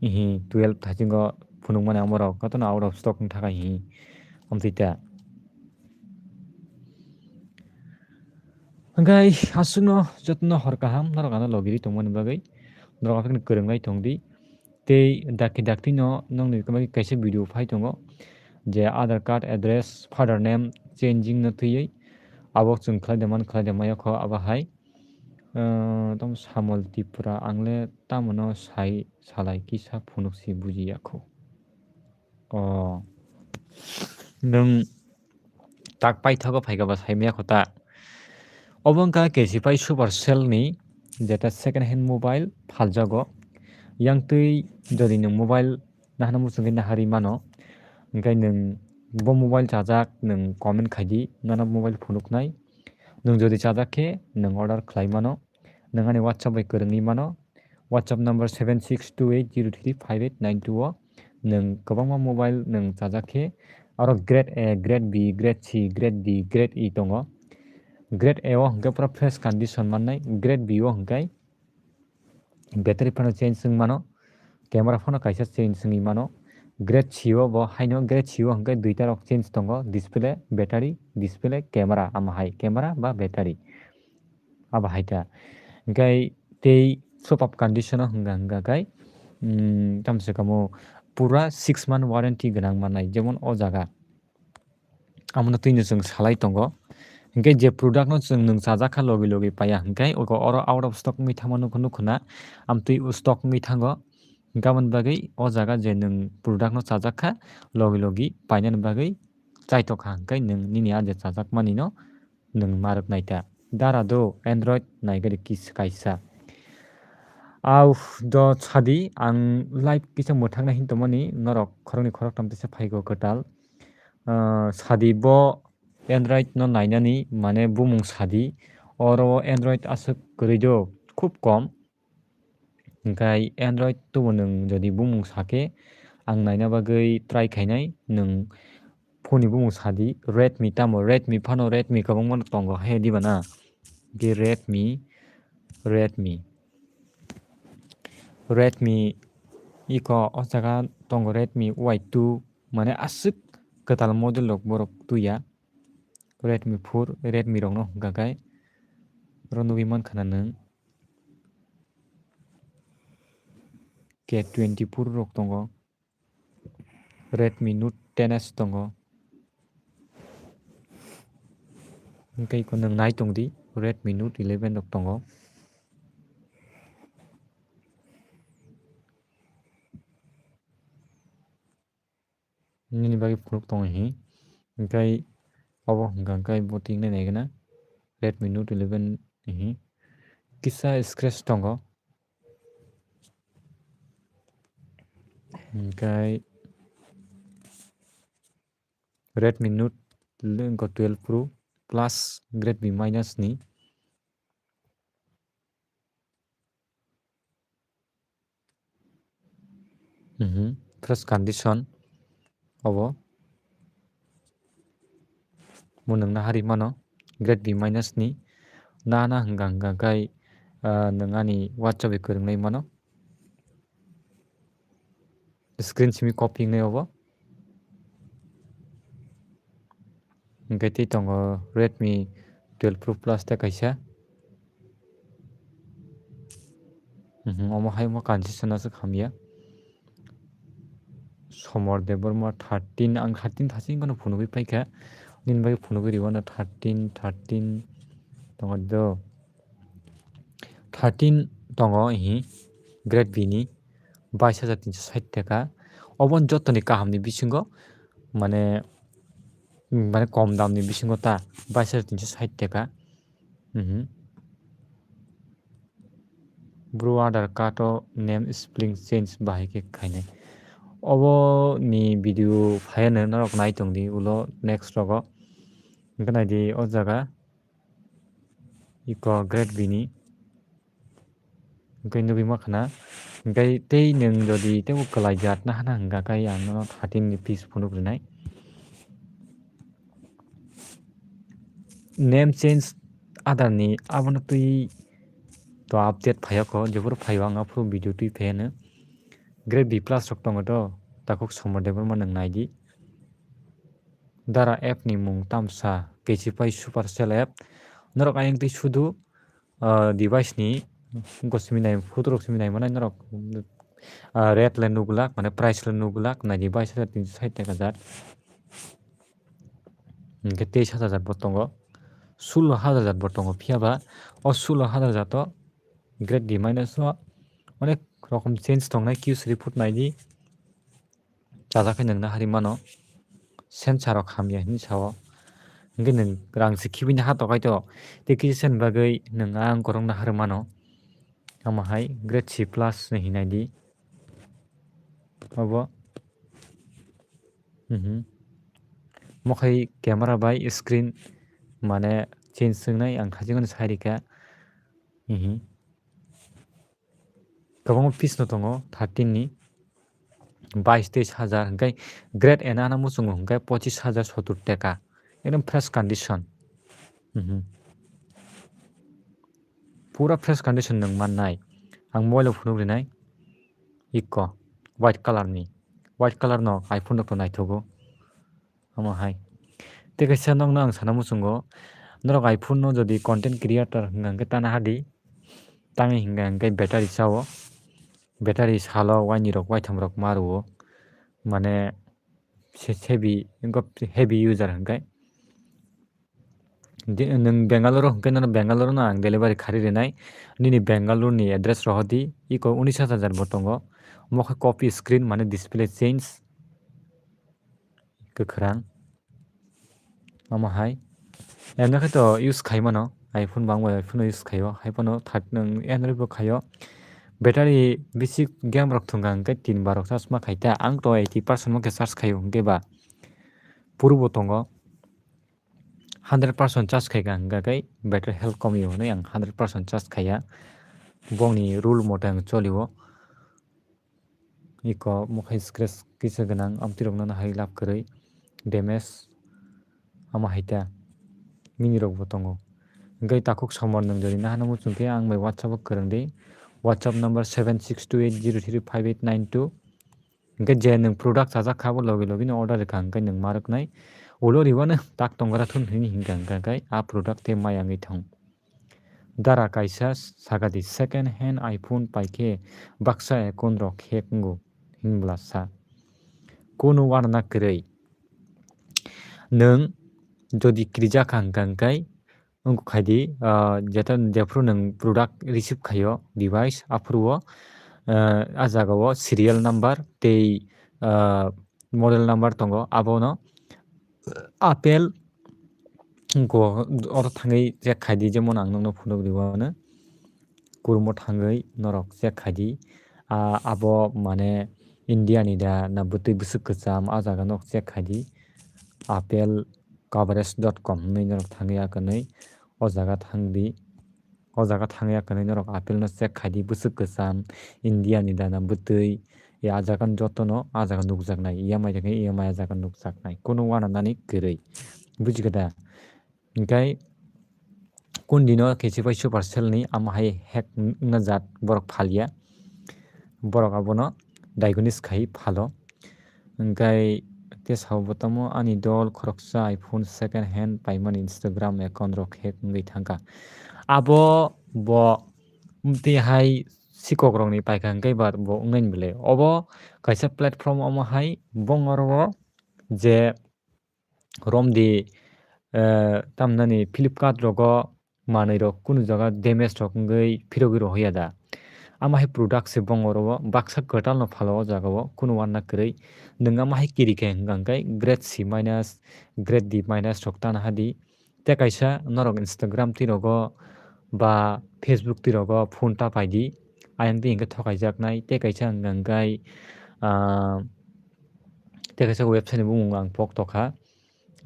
hi twelve thaisingo phunukmani amorok kotono out of stock wngkha kha hi amtwi ta. Hwnkhe aswkno jotono hor kaham norok ano logi ri tongmani bagwi norok aswkno kwrwng lai tongdi. Tei dakti dakti no nokni kaisa video phai tongo je Aadhaar card, address, father name changing no twiwi abo chwng khlai de man khlai de maya kho abo hai, ah, tamo Samol Tripura ang le tamo no sai salai kisa phunuk si buji ya kho. O nwng tak paithago phaikha ba saimaya kho ta. Obo wngkha K C Pai Supercell ni jeta second hand mobile phaljago. Yang twi jodi nwng mobile nahana muchungwi naharwi mano, hwnkhe nwng bo mobile chajak nwng comment khaidi, nono mobile phunuknai. Nwng jodi chajak khe nwng order khlai mano. Nwng ani WhatsApp bai kwrwngwi mano. WhatsApp number seven six two eight zero three five eight nine two o nwng kwbangma mobile nwng chajak khe, aro grade A, grade B, grade C, grade D, grade E tongo. Grade A o hwnkhe pura fresh condition mannai, grade B o hwnkhe battery phano change wng mano, camera phano kaisa change wngwi mano. Grade C o bo haino, grade C o hwnkhe duita rok change tongo, display, battery, display, camera, amo hai camera ba battery. Abo hai ta. Hwnkhe tei superb condition o hwnga hwnga khe, mm, tamo se kamo pura six month warranty gwnang mannai, jemon o jaga. Amo no twi no chwng salai tongo. Hwnkhe je product no chwng nwng chajak kha logi logi paiya hwnkhe oro out of stock wngwi thangma nukho nukho na, amtwi stock wngwi thango. Hwnkhe aboni bagwi o jaga je nwng product no chajak kha logi logi painani bagwi chaitok kha hwnkhe nwng nini a je chajak mani no nwng ma rwknai ta. Dara do Android naigari kis-, kaisa. Au do sadi ang live kisa mwthangna hin tongmani norok khoroknwi khoroktham teisa phaigo kwtal. Ah, sadi bo Android no nainani mane bumung sadi. Oro Android aswk kwrwi do khub kom. Hwnkhe Android tubo nwng jodi bumung sakhe ang naina bagwi try khainai. Nwng phone ni bumung sadi, Redmi tamo, Redmi phano, Redmi kwbangma tongo hai diba na? Hwnkhe Redmi, Redmi, Redmi iko o jaga tongo Redmi Y two, mane aswk kwtal model rok borok tuya. Redmi four, Redmi rokno hwnkha khe oro nugwi mankha na nwng. K twenty-four rok tongo, Redmi Note ten S tongo, hwnkhe iko nwng nai tongdi, Redmi Note eleven rok tongo. Nini bagwi phunuk tongo hi. Hwnkhe obo hwnkha hwnkhe bo tingna naigwna Redmi Note eleven hi. Kisa scratch tongo. Hwnkhe Redmi Note le-, go twelve Pro Plus Redmi minus ni. Mhm. Fresh condition obo. Mo nwngna hari mano, Redmi minus ni. Na, na hwnka hwnka khai, ah, nwng ani WhatsApp bai kwrwngnai mano. Screen simi copy wngnai obo. Hwnkhe tei tongo Redmi twelve Pro Plus tei kaisa. Mhm, omo hai omo condition aswk hamya. Somor Debbarma thirteen, ang thirteen thasing kheno phunugwi paikha. Nini bagwi phunugwi rw ano thirteen, thirteen tongo do. Thirteen tongo hi, grade B ni, bais hajar tinso sait taka. Obo jotoni kahamni bisingo, mane, mane kom damni bisingo ta, bais hajar tinso sait taka. Mhm. Bro, Aadhaar card o name spelling change bahai khe khainai. Obo ni video phaiya nw norok nai tongdi ulo next rogo. Hwnkhe naidi o jaga iko grade B ni. Hwnkhe nugwi ma khana. Hwnkhe tei nwng jodi teibo kwlai jat na hana hwnkha khe ang nono thirteen ni fees phunuk rwnai. Name change Aadhaar ni abono twi to update phaiya kho, jephuru phaiyo ang aphuru video twi phaiya nw. Grade B plus rok tongo to, takhuk Somor Debbarma nwng naidi. Dara app ni mung tamsa, Kesipai Supercell app. Norok ayang twi sudu, ah, device ni gosimi nai, photo rok simi nai manai norok, ah, rate le nuglak, mane price le nuglak, naidi bais hajar tinso sait taka jat. Hwnkhe teis hajar bo tongo, sulo hajar bo tongo, phiya ba o sulo hajar jato grade D minus o onek rokom change tongnai, Q C report naidi. Chajak khe nwngna hari mano, sensor rok hamya hinwi sao. Hwnkhe nwng rang se khibini ha tokai to, tei kisa sen bagwi nwng ang korokna hari mano. Omo hai grade C plus ni hinai di. Obo. Mhm. Mo khai camera bai screen mane change wngnai ang khajikno sai rikha. Mhm. Kwbangma piece no tongo thirteen ni, bais teis hajar, hwnkhe grade N ano muchungo hwnkhe pochis hajar sottur teka, ekdom fresh condition. Mhm. Pura fresh condition nwng mannai. Ang mobile o phunuk rinai. Ikko white color ni. White color no iPhone rok to naithogo. Omo hai. Tei kaisa nokno ang sana muchungo. Norok iPhone no jodi content creator hwnka hwnkhe tana hadi. Tangwi hwnka hwnkhe battery chao. Battery salo waini rok waitham rok ma rwo. Mane se heavy, heavy user hwnkhe. Nwng Bangalore hwnkhe nono Bangalore no ang delivery khari rinai. Nini Bangalore ni address rohordi, iko unis hajar bo tongo. Omo khe copy screen mane display change. Kwkhwrang. Omo hai. Emno khe to use khai mano. iPhone bangbai iPhone no use khaio. Hai phano thirty nwng Android bo khaio. Battery bisi game rok thwngkha hwnkhe tin bar rok charge ma khai ta. Ang to eighty percent mo khe charge khaio hwnkhe ba. Puru bo tongo. Hundred percent charge khai ka hwnkha khe battery health komio hwnwi ang hundred percent charge khaiya. Bongni rule mote ang cholio. Iko mokhai scratch kisa gwnang, amtwi rokno hai lab kwrwi damage ama hai ta mini rok bo tongo. Hwnkhe takhuk somor nwng jodi nahano muchung khe ang bai WhatsApp o kwrwng di. WhatsApp number seven six two eight zero three five eight nine two. Hwnkhe je nwng product chajak kha, abo logi logi no order rwkha, hwnkhe nwng ma rwknai. Ulo ribano tak tongra thun hwnwi hwnkha, hwnkha khe a product tei maya wngwi thang. Dara kaisa sakadi, "Second hand iPhone paikhe baksa account rok hack wngo," hinbla sa. Kunu uanana kwrwi. Nwng jodi krijak kha hwnkha, hwnkhe wngkha khaidi, ah, jeta, jephru nwng product receive khaio device, aphuru o, ah, a jaga o serial number tei, ah, model number tongo, abono Apple go oro thangwi check khai di, jemon ang nokno phunuk rwano, kurumo thangwi norok check khai di. Ah, abo mane India ni da na bwtwi bwswk kwcham, ah jaga nok check khai di. Apple coverage dot com hinwi norok thangwi akanwi o jaga thang di. O jaga thangwi akanwi norok Apple no check khai di, bwswk kwcham, India ni da na bwtwi, ya, ah jaga jotono ah jaga nukjaknai, E M I thangwi E M I ah jaga nukjaknai, kunu uananani kwrwi. Bujikha da? Hinkhe kundino kesi bai Supercell ni ama hai hack wngna jat borok phalia. Borok abono diagnose khai phalo. Hinkhe tei sabo tamo ani dol khoroksa iPhone second hand paimani Instagram account rok hack wngwi thangkha. Abo bo tei hai sikok rokni paikha hinkhe ba bo wngnai bwle. Obo kaisa platform omo hai bongor o je romdi, eh, tamnani Flipkart rogo manwi rok kunu jaga damage rok wngwi phirogwi rohorya da. Ama hai product se bongor o baksa kwtal no phalo o jaga o kunu uanna kwrwi. Nwng ama hai kiri khe hwnkha hwnkhe grade C minus, grade D minus rok tana hadi. Tei kaisa norok Instagram twi rogo ba Facebook twi rogo phone ta paidi. Ayang twi hinkhe thokaijaknai. Tei kaisa hwnkha hwnkhe, ah, tei kaisa website ni bumung ang pok tokha.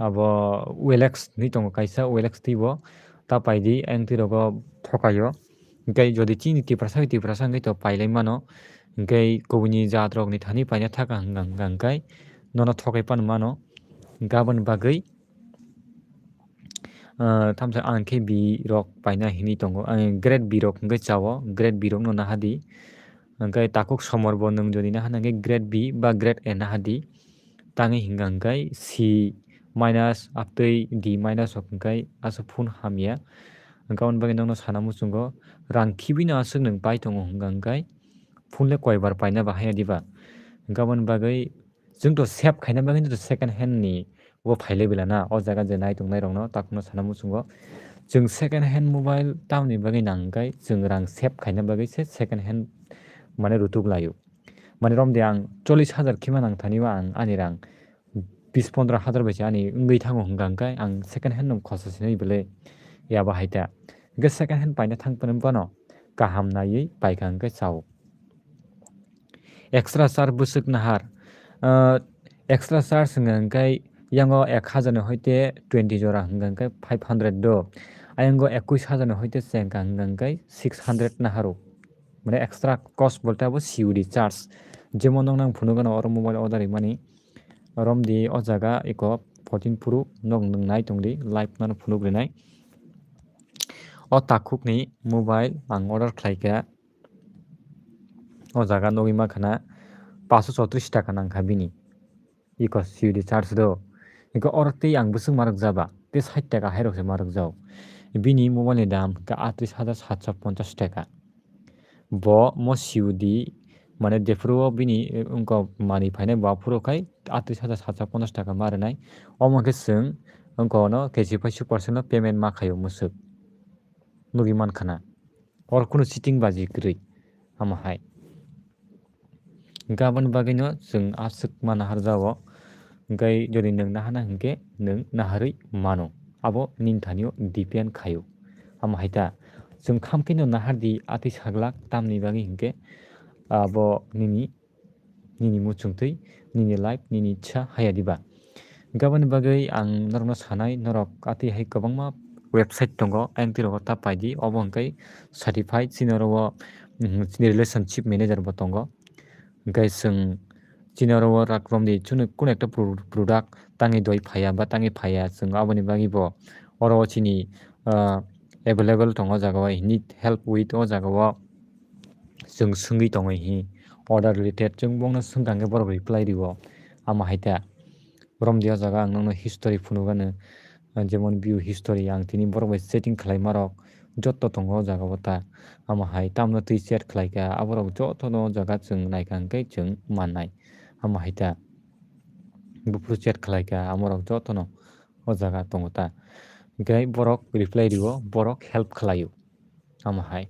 Abo O L X hinwi tongo kaisa, O L X twibo ta paidi, ayang twi rogo thokaio. Hinkhe jodi chini Tiprasa bai Tiprasa hinkhe to pailai mano. Hinkhe kubuni jat rokni thani paina thaka hwnkha hwnkha hinkhe nono thokai pan mano. Hinkhe aboni bagwi, ah, thamsa ang khe B rok paina hinwi tongo. Ah, grade B rok hinkhe chao, grade B rokno nahadi. Hinkhe takhuk somor bo nwng jodi nahana hinkhe grade B ba grade A nahadi. Tangwi hwnkha hwnkhe C minus, aptwi D minus rok hwnkhe aswk phone hamya. Hwnkhe aboni bagwi nokno sana muchungo, rang khibino aswk nwng pai tongo hwnkha hwnkhe phone le koibar paina bahai ya diba? Hwnkhe aboni bagwi chwngto save khaina bagwi to second hand ni bo phailai belana o jaga je nai tongnai rokno takhukno sana muchungo. Chwng second hand mobile tamoni bagwi nang hwnkhe chwng rang save khaina bagwi se second hand mane rutuk laio. Mane romdi ang chollish hajar khima nang thani o ang ani rang bis pondro hajar bai se ani wngwi thango hwnkha hwnkhe ang second hand no khosa sinai belai ya bahai ta. Hwnkhe second hand paina thang phano bono kaham naiwi paikha hwnkhe chao. Extra charge bwswk nahar, ah, extra charge hwnkha hwnkhe yango ek hajar ni hoite twenty jora hwnkha hwnkhe five hundred do. Ayango ekwis hajar ni hoite chengkha hwnkha hwnkhe six hundred naharo. Mane extra cost bolte abo C O D charge. Jemon nokno ang phunukgano oro mobile order rimani. Romdi o jaga eko fourteen Pro nok nwng nai tongdi, live no phunuk rinai. O takhukni mobile ang order khlaikha. O jaga nugwi mankha na paanch sho chowtris taka nangkha bini. Eko C O D charge do. Eko oro tei ang bwswk ma rwkjaba. Tei sait taka hai rok se ma rwkjao. Bini mobile ni dam hwnkhe atris hajar satsho ponchas taka. Bo mo C O D mane jephuru o bini, eh, wngkha manwi phainai bo aphuru khai atris hajar satsho ponchas taka ma rwnai. Omo khe chwng wngkha ono kesi pai super sale no payment ma khaio mwswk. Nugwi mankha na. Oro kunu cheating baji kwrwi. Amo hai. Hwnkhe aboni bagwino chwng aswk ma naharjao. Hwnkhe jodi nwng nahana hwnkhe nwng naharwi mano. Abo nini thanio depend khaio. Amo hai ta. Chwng khamkheno nahardi atwi saglak tamni bagwi hwnkhe abo nini, nini muchungtwi, nini life, nini ichha haya diba. Hwnkhe aboni bagwi ang norokno sanai, norok atwi hai kwbangma website tongo, ayang twi rogo ta paidi, obo hwnkhe certified, chini oro o, mm, chini relationship manager bo tongo. Hwnkhe chwng chini oro o rak romdi chwngno kunu ekta pro-, product tangwi doi phaiya ba tangwi phaiya, chwng aboni bagwi bo oro o chini, ah, available tongo o jaga o, I need help with o jaga o. Chwng swngwi tongo hi order related, chwng bongno swngkha hwnkhe borok reply rio. Amo hai ta romdi o jaga ang nokno history phunukgano, jemon view history, ang tini borok bai chatting khlaima rok jotto tongo o jaga o ta. Amo hai tamno twi chat khlaikha, aborok jotono o jaga chwng naikha hwnkhe chwng mannai. Amo hai ta buphuru chat khlaikha, amorok jotono o jaga tongo ta. Hwnkhe borok reply rio, borok help khlaio. Amo hai.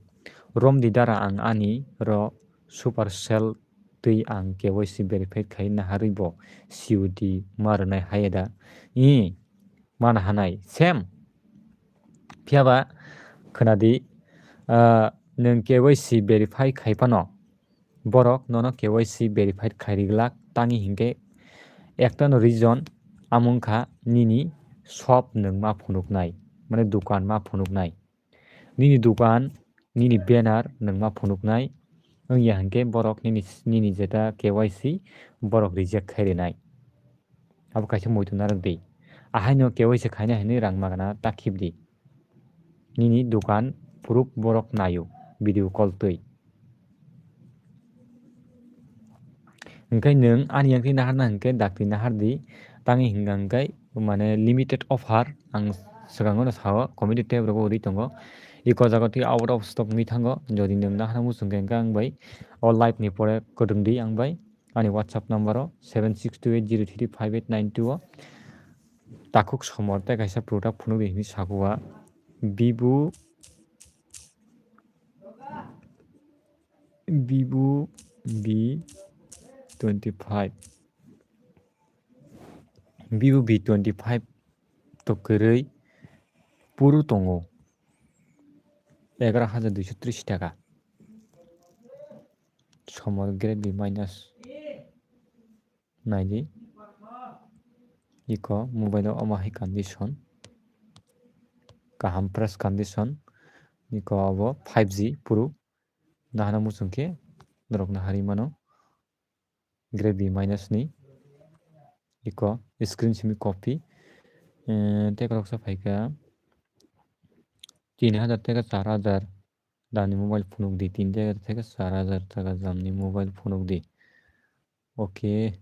Romdi dara ang ani ro Supercell twi ang K Y C verified khai naharwi bo C O D ma rwnai haiya da? I, mana hanai, same. Phiya ba khwnadi, ah, nwng K Y C verify khai phano borok nono K Y C verified khai ri glak, tangwi hinkhe ektano reason amung kha nini shop nwng ma phunuknai, mane dukan ma phunuknai. Nini dukan, nini banner nwng ma phunuknai wngya hinkhe borok nini, nini jeta K Y C borok reject khai rinai. Abo kaisa muitu narwk di. Ahaino K Y C khaina hinwi rang magana ta khibdi. Nini dukan phuruk borok naio video call twi. Hwnkhe nwng ani yang twi naharna hwnkhe dakti nahardi, tangwi hwnkha hwnkhe mane limited offer ang swkango no sao, community tab rogo ri tongo. Iko jaga twi out of stock wngwi thango, jodi nwng naharna muchung khe hwnkhe ang bai o live ni pore kwrwngdi ang bai. Ani WhatsApp number o seven six two eight zero three five eight nine two o takhuk somor tei kaisa product phunukdi hinwi sago a. Vivo, Vivo V twenty five, Vivo V twenty five to kwrwi puru tongo egaroh hajar duiso tris taka. Somor grade B minus. Naidi. Iko mobile o omo hai condition. Kaham fresh condition. Iko abo five G puru. Nahana muchung khe norok naharwi mano. Grade B minus ni. Iko screen simi copy. Eh, tei khoroksa phaikha tin hajar tei char hajar. Damni mobile phunukdi, tin hajar tei char hajar taka damni mobile phunukdi. Okay.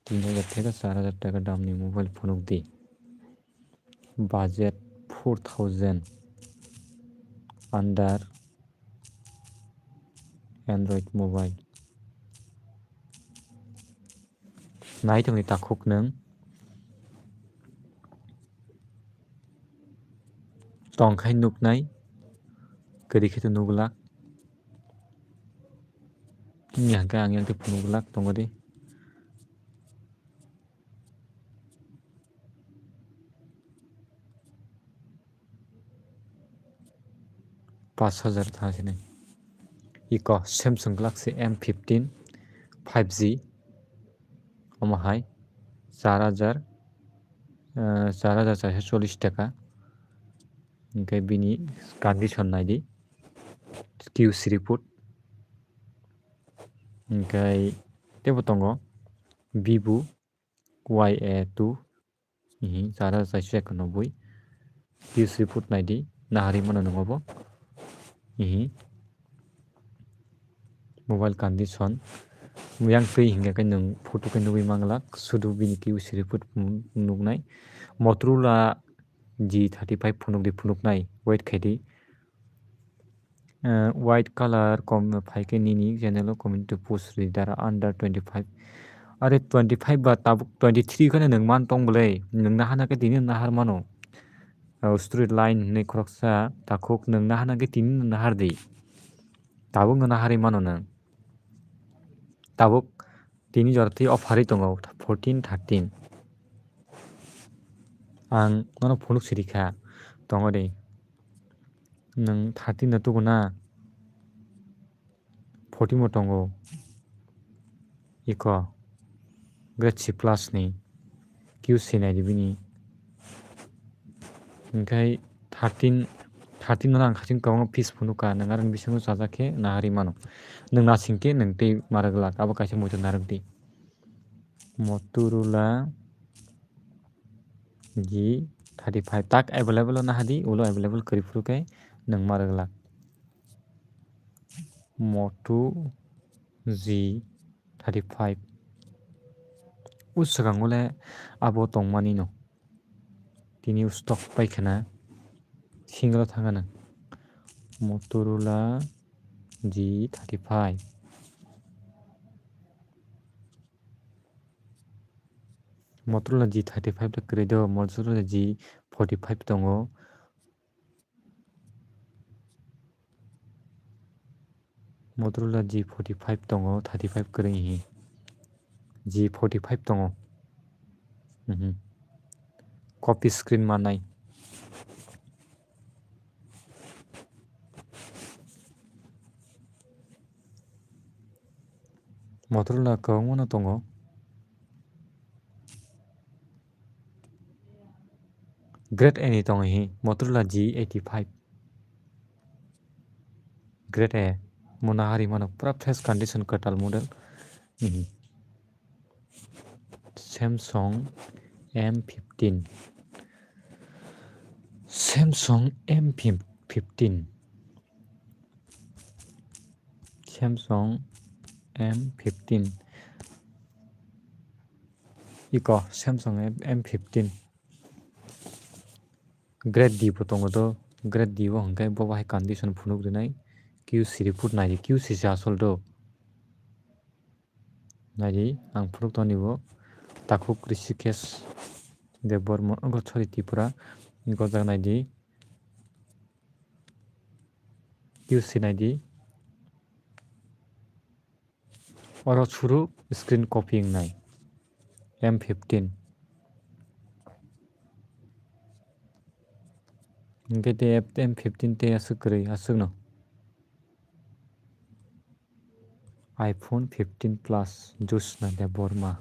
Tin hajar tei char hajar taka damni mobile phunukdi. Budget four thousand under Android mobile. Nai tongni takhuk nwng. Tongkhai nuknai. Kwrwi khe to nuglak. Wngya hwnkhe ang yang tei phunuk glak tongo de. Pash hajar tha sini. Iko Samsung Galaxy M fifteen five G. Omo hai char hajar, eh, char hajar charso chollish taka. Hwnkhe bini condition naidi. Q C report. Hwnkhe teibo tongo Vivo Y A two. Ihi, char hajar charso ekanoboi. Q C report naidi, naharwi mano nung obo. Ihi. Mobile condition. Yang twi hingkha khe nwng photo khe nugwi manglak, sudu bini Q C report nugnai. Motorola G thirty five phunukdi phunuknai, wait khaidi. Eh, white color kom phaikhe nini channel o community post ri dara under twenty five. Are twenty five ba tabuk twenty three kheno nwng man tong bwle, nwng nahana khe tini nahar mano. O street line hinwi khoroksa takhuk nwng nahana khe tini nahar di. Tabuk no naharwi mano nwng. Tabuk tini jora twi offer ri tongo fourteen, thirteen. Ang nono phunuk siri kha tongo de. Nwng thirteen no tugo na? Fourteen bo tongo. Iko. Grade C plus ni. Q C naidi bini. Hwnkhe thirteen, thirteen no ang khaching kwbangma piece phunukha, nwng aroni bisingo chajak khe naharwi mano. Nwng nasing khe nwng tei ma rwglak, abo kaisa muitu narwkdi. Motorola G thirty five tak available o nahadi, ulo available kwrwi phuru khe nwng ma rwglak. Moto G thirty five. O swkango le abo tongmani no. Tini o stock paikha na. Single o thangkha na. Motorola G thirty five. Motorola G thirty five ta kwrwi do, Motorola G forty five tongo. Motorola G forty five tongo, thirty five kwrwi hi. G forty five tongo. Mhm. Copy screen manai. Motorola kwbangma no tongo. Grade A ni tongo hi, Motorola G eighty five. Grade A, mona hari mano pura fresh condition kwtal model. Mhm. Samsung M fifteen. Samsung M fifteen. Samsung M fifteen. Iko Samsung M fifteen. Grade D bo tongo do, grade D bo hwnkhe bo bahai condition phunuk rinai. Q C report naidi, Q C se asol do. Naidi, ang phunuk toni bo takhuk Rishikesh Debbarma, oh, sorry, Tripura. Gojak naidi. Q C naidi. Oro suru screen copy wngnai. M fifteen. Hwnkhe te M fifteen te aswk kwrwi, aswkno. iPhone fifteen Plus, Jyotsna Debbarma.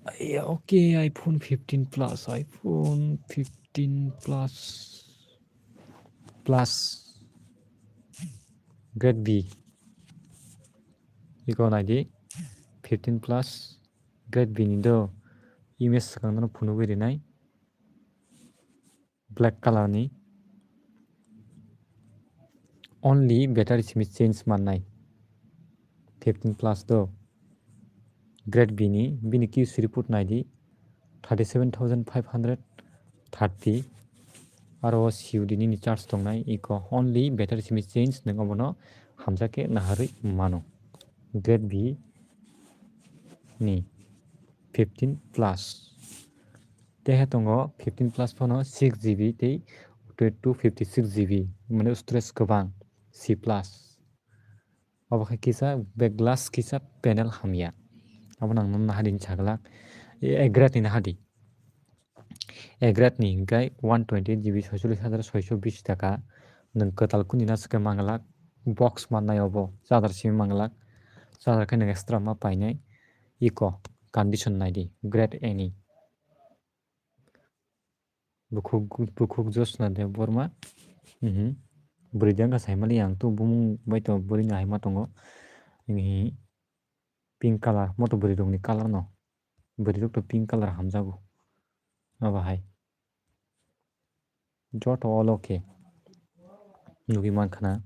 Aiya, okay, iPhone fifteen Plus, iPhone fifteen Plus, Plus, Grade B. Iko naidi, fifteen Plus, Grade B ni do image swkang no phunugwi rinai. Black color ni. Only battery simi change mannai. Fifteen Plus do. Grade B ni, bini Q C report naidi. Thirty seven thousand five hundred thirty. Aro C U D nini charge tongnai. Iko only battery simi change, nwng obono hamjakhe naharwi mano. Grade B ni fifteen Plus. Teha tongo fifteen Plus phano six G B tei two fifty six G B, mane storage kwbang, C plus. Obo khe kisa back glass kisa panel hamya. Abo nang nang nahadi ni saglak. E, A grade ni nahadi. A grade ni hwnkhe one twenty eight G B soicholish hajar soicho bish taka. Nwng kwtal kuni na swkhe manglak. Box mannai obo. Charger simi manglak. Charger khe nwng extra ma painai. Iko condition naidi. Grade A ni. Bukhuk, bukhuk Josna Debbarma. Mhm. Bwrwi de wngkha saimali ang tu bumung bai to bwrwi no hai ma tongo. Nini pink colour, moto bwrwi rokni colour no. Bwrwi rok to pink colour hamjago. Abo hai. Joto olo khe nugwi mankha na.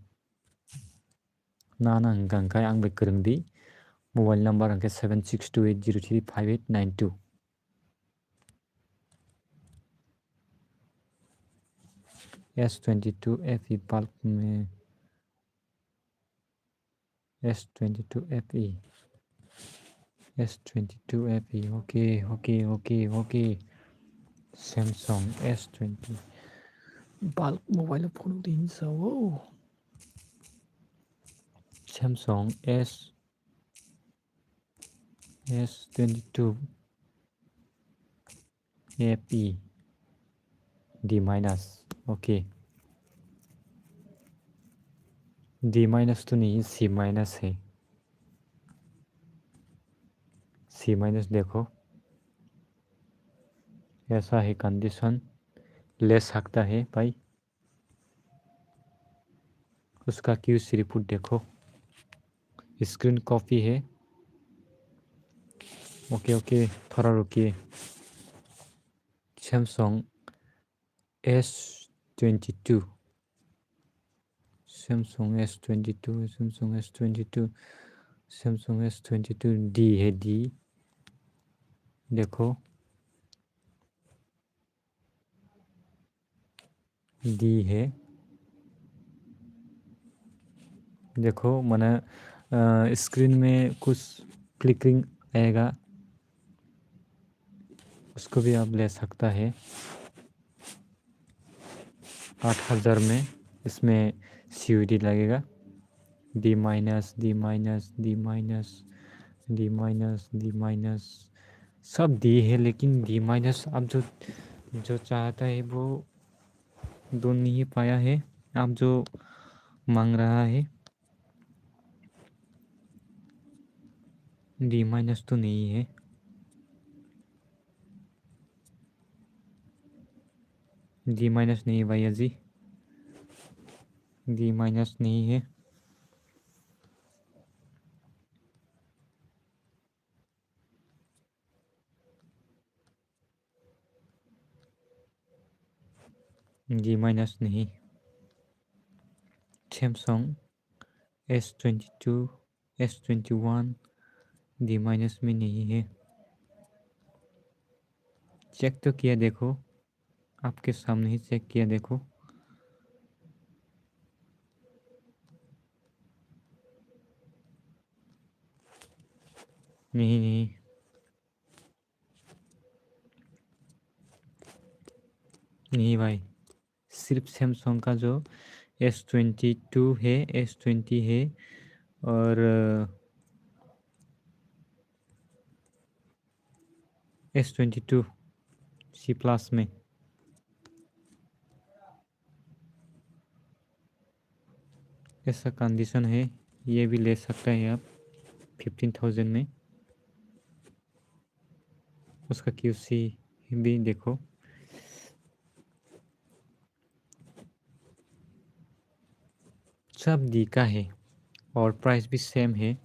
Na na hwnkha hwnkhe ang bai kwrwng di. Mobile number hwnkhe seven six two eight zero three five eight nine two. S twenty two F E bulk me, S twenty two F E. S twenty two F E. Okay, okay, okay, okay. Samsung S twenty. Bulk mobile phone din sao. Samsung S, S twenty two F E. D minus. Okay. D minus to नहीं, C minus है। C minus देखो, ऐसा है condition, ले सकता है भाई। उसका Q C report देखो, screen copy है। Okay, okay, थोड़ा रुकिए। Samsung S twenty two, Samsung S twenty two, Samsung S twenty two, Samsung S twenty two D है, D। देखो, D है। देखो, मैंने, अ, screen में कुछ flickering आएगा, उसको भी आप ले सकता है। आठ हज़ार में इसमें C U D लगेगा। D minus, D minus, D minus, D minus, D minus। सब D है, लेकिन D minus आप जो, जो चाहता है, वो ढूंढ नहीं पाया है। आप जो मांग रहा है, D minus तो नहीं है। D minus नहीं है भैया जी, D minus नहीं है। D minus नहीं। Samsung S twenty two, S twenty one D minus में नहीं है। चेक तो किया, देखो, आपके सामने ही चेक किया, देखो। नहीं, नहीं। नहीं भाई, सिर्फ सैमसंग का जो एस ट्वेंटी टू है, एस ट्वेंटी है और S twenty two C plus में ऐसा कंडीशन है, ये भी ले सकता है आप फिफ्टीन थाउजेंड में। उसका क्यूसी भी देखो। सब डी का है और प्राइस भी सेम है,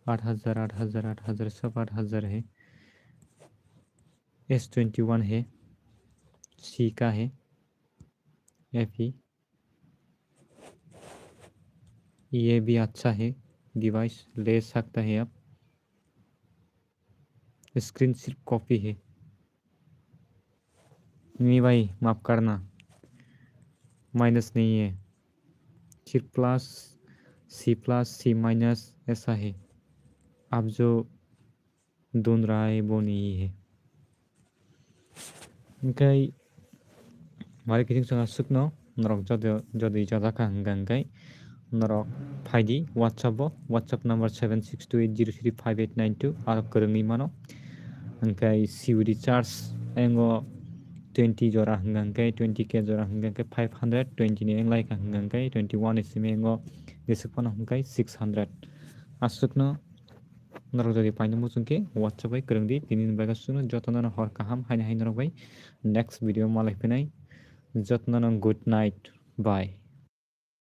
आठ हज़ार, आठ हज़ार, आठ हज़ार, सब आठ हज़ार है। एस ट्वेंटी वन है, सी का है, एफ ई। ये भी अच्छा है, डिवाइस ले सकता है आप। स्क्रीन सिर्फ कॉपी है। नहीं भाई, माफ करना, माइनस नहीं है, सिर्फ प्लस, सी प्लस, सी माइनस ऐसा है। आप जो ढूंढ रहा है वो नहीं है। Hingkai malik kiting song aswkno norok jodi, jodi jajak kha hwnkha hwnkhe norok phaidi WhatsApp o, WhatsApp number seven six two eight zero three five eight nine two, aro kwrwngwi mano. Hingkai C O D charge ayongo twenty jora hwnkha hwnkhe twenty K jora hwnkha hwnkhe five hundred, twenty ni wng lai kha hwnkha hwnkhe twenty one ni simi ayongo jeswk phano hwnkhe six hundred. Aswkno norok jodi paino muchung khe WhatsApp bai kwrwng di. Tini ni bagwi aswkno jotono hor kaham, haino hai norok bai next video malai phinai. Jotono good night, bye.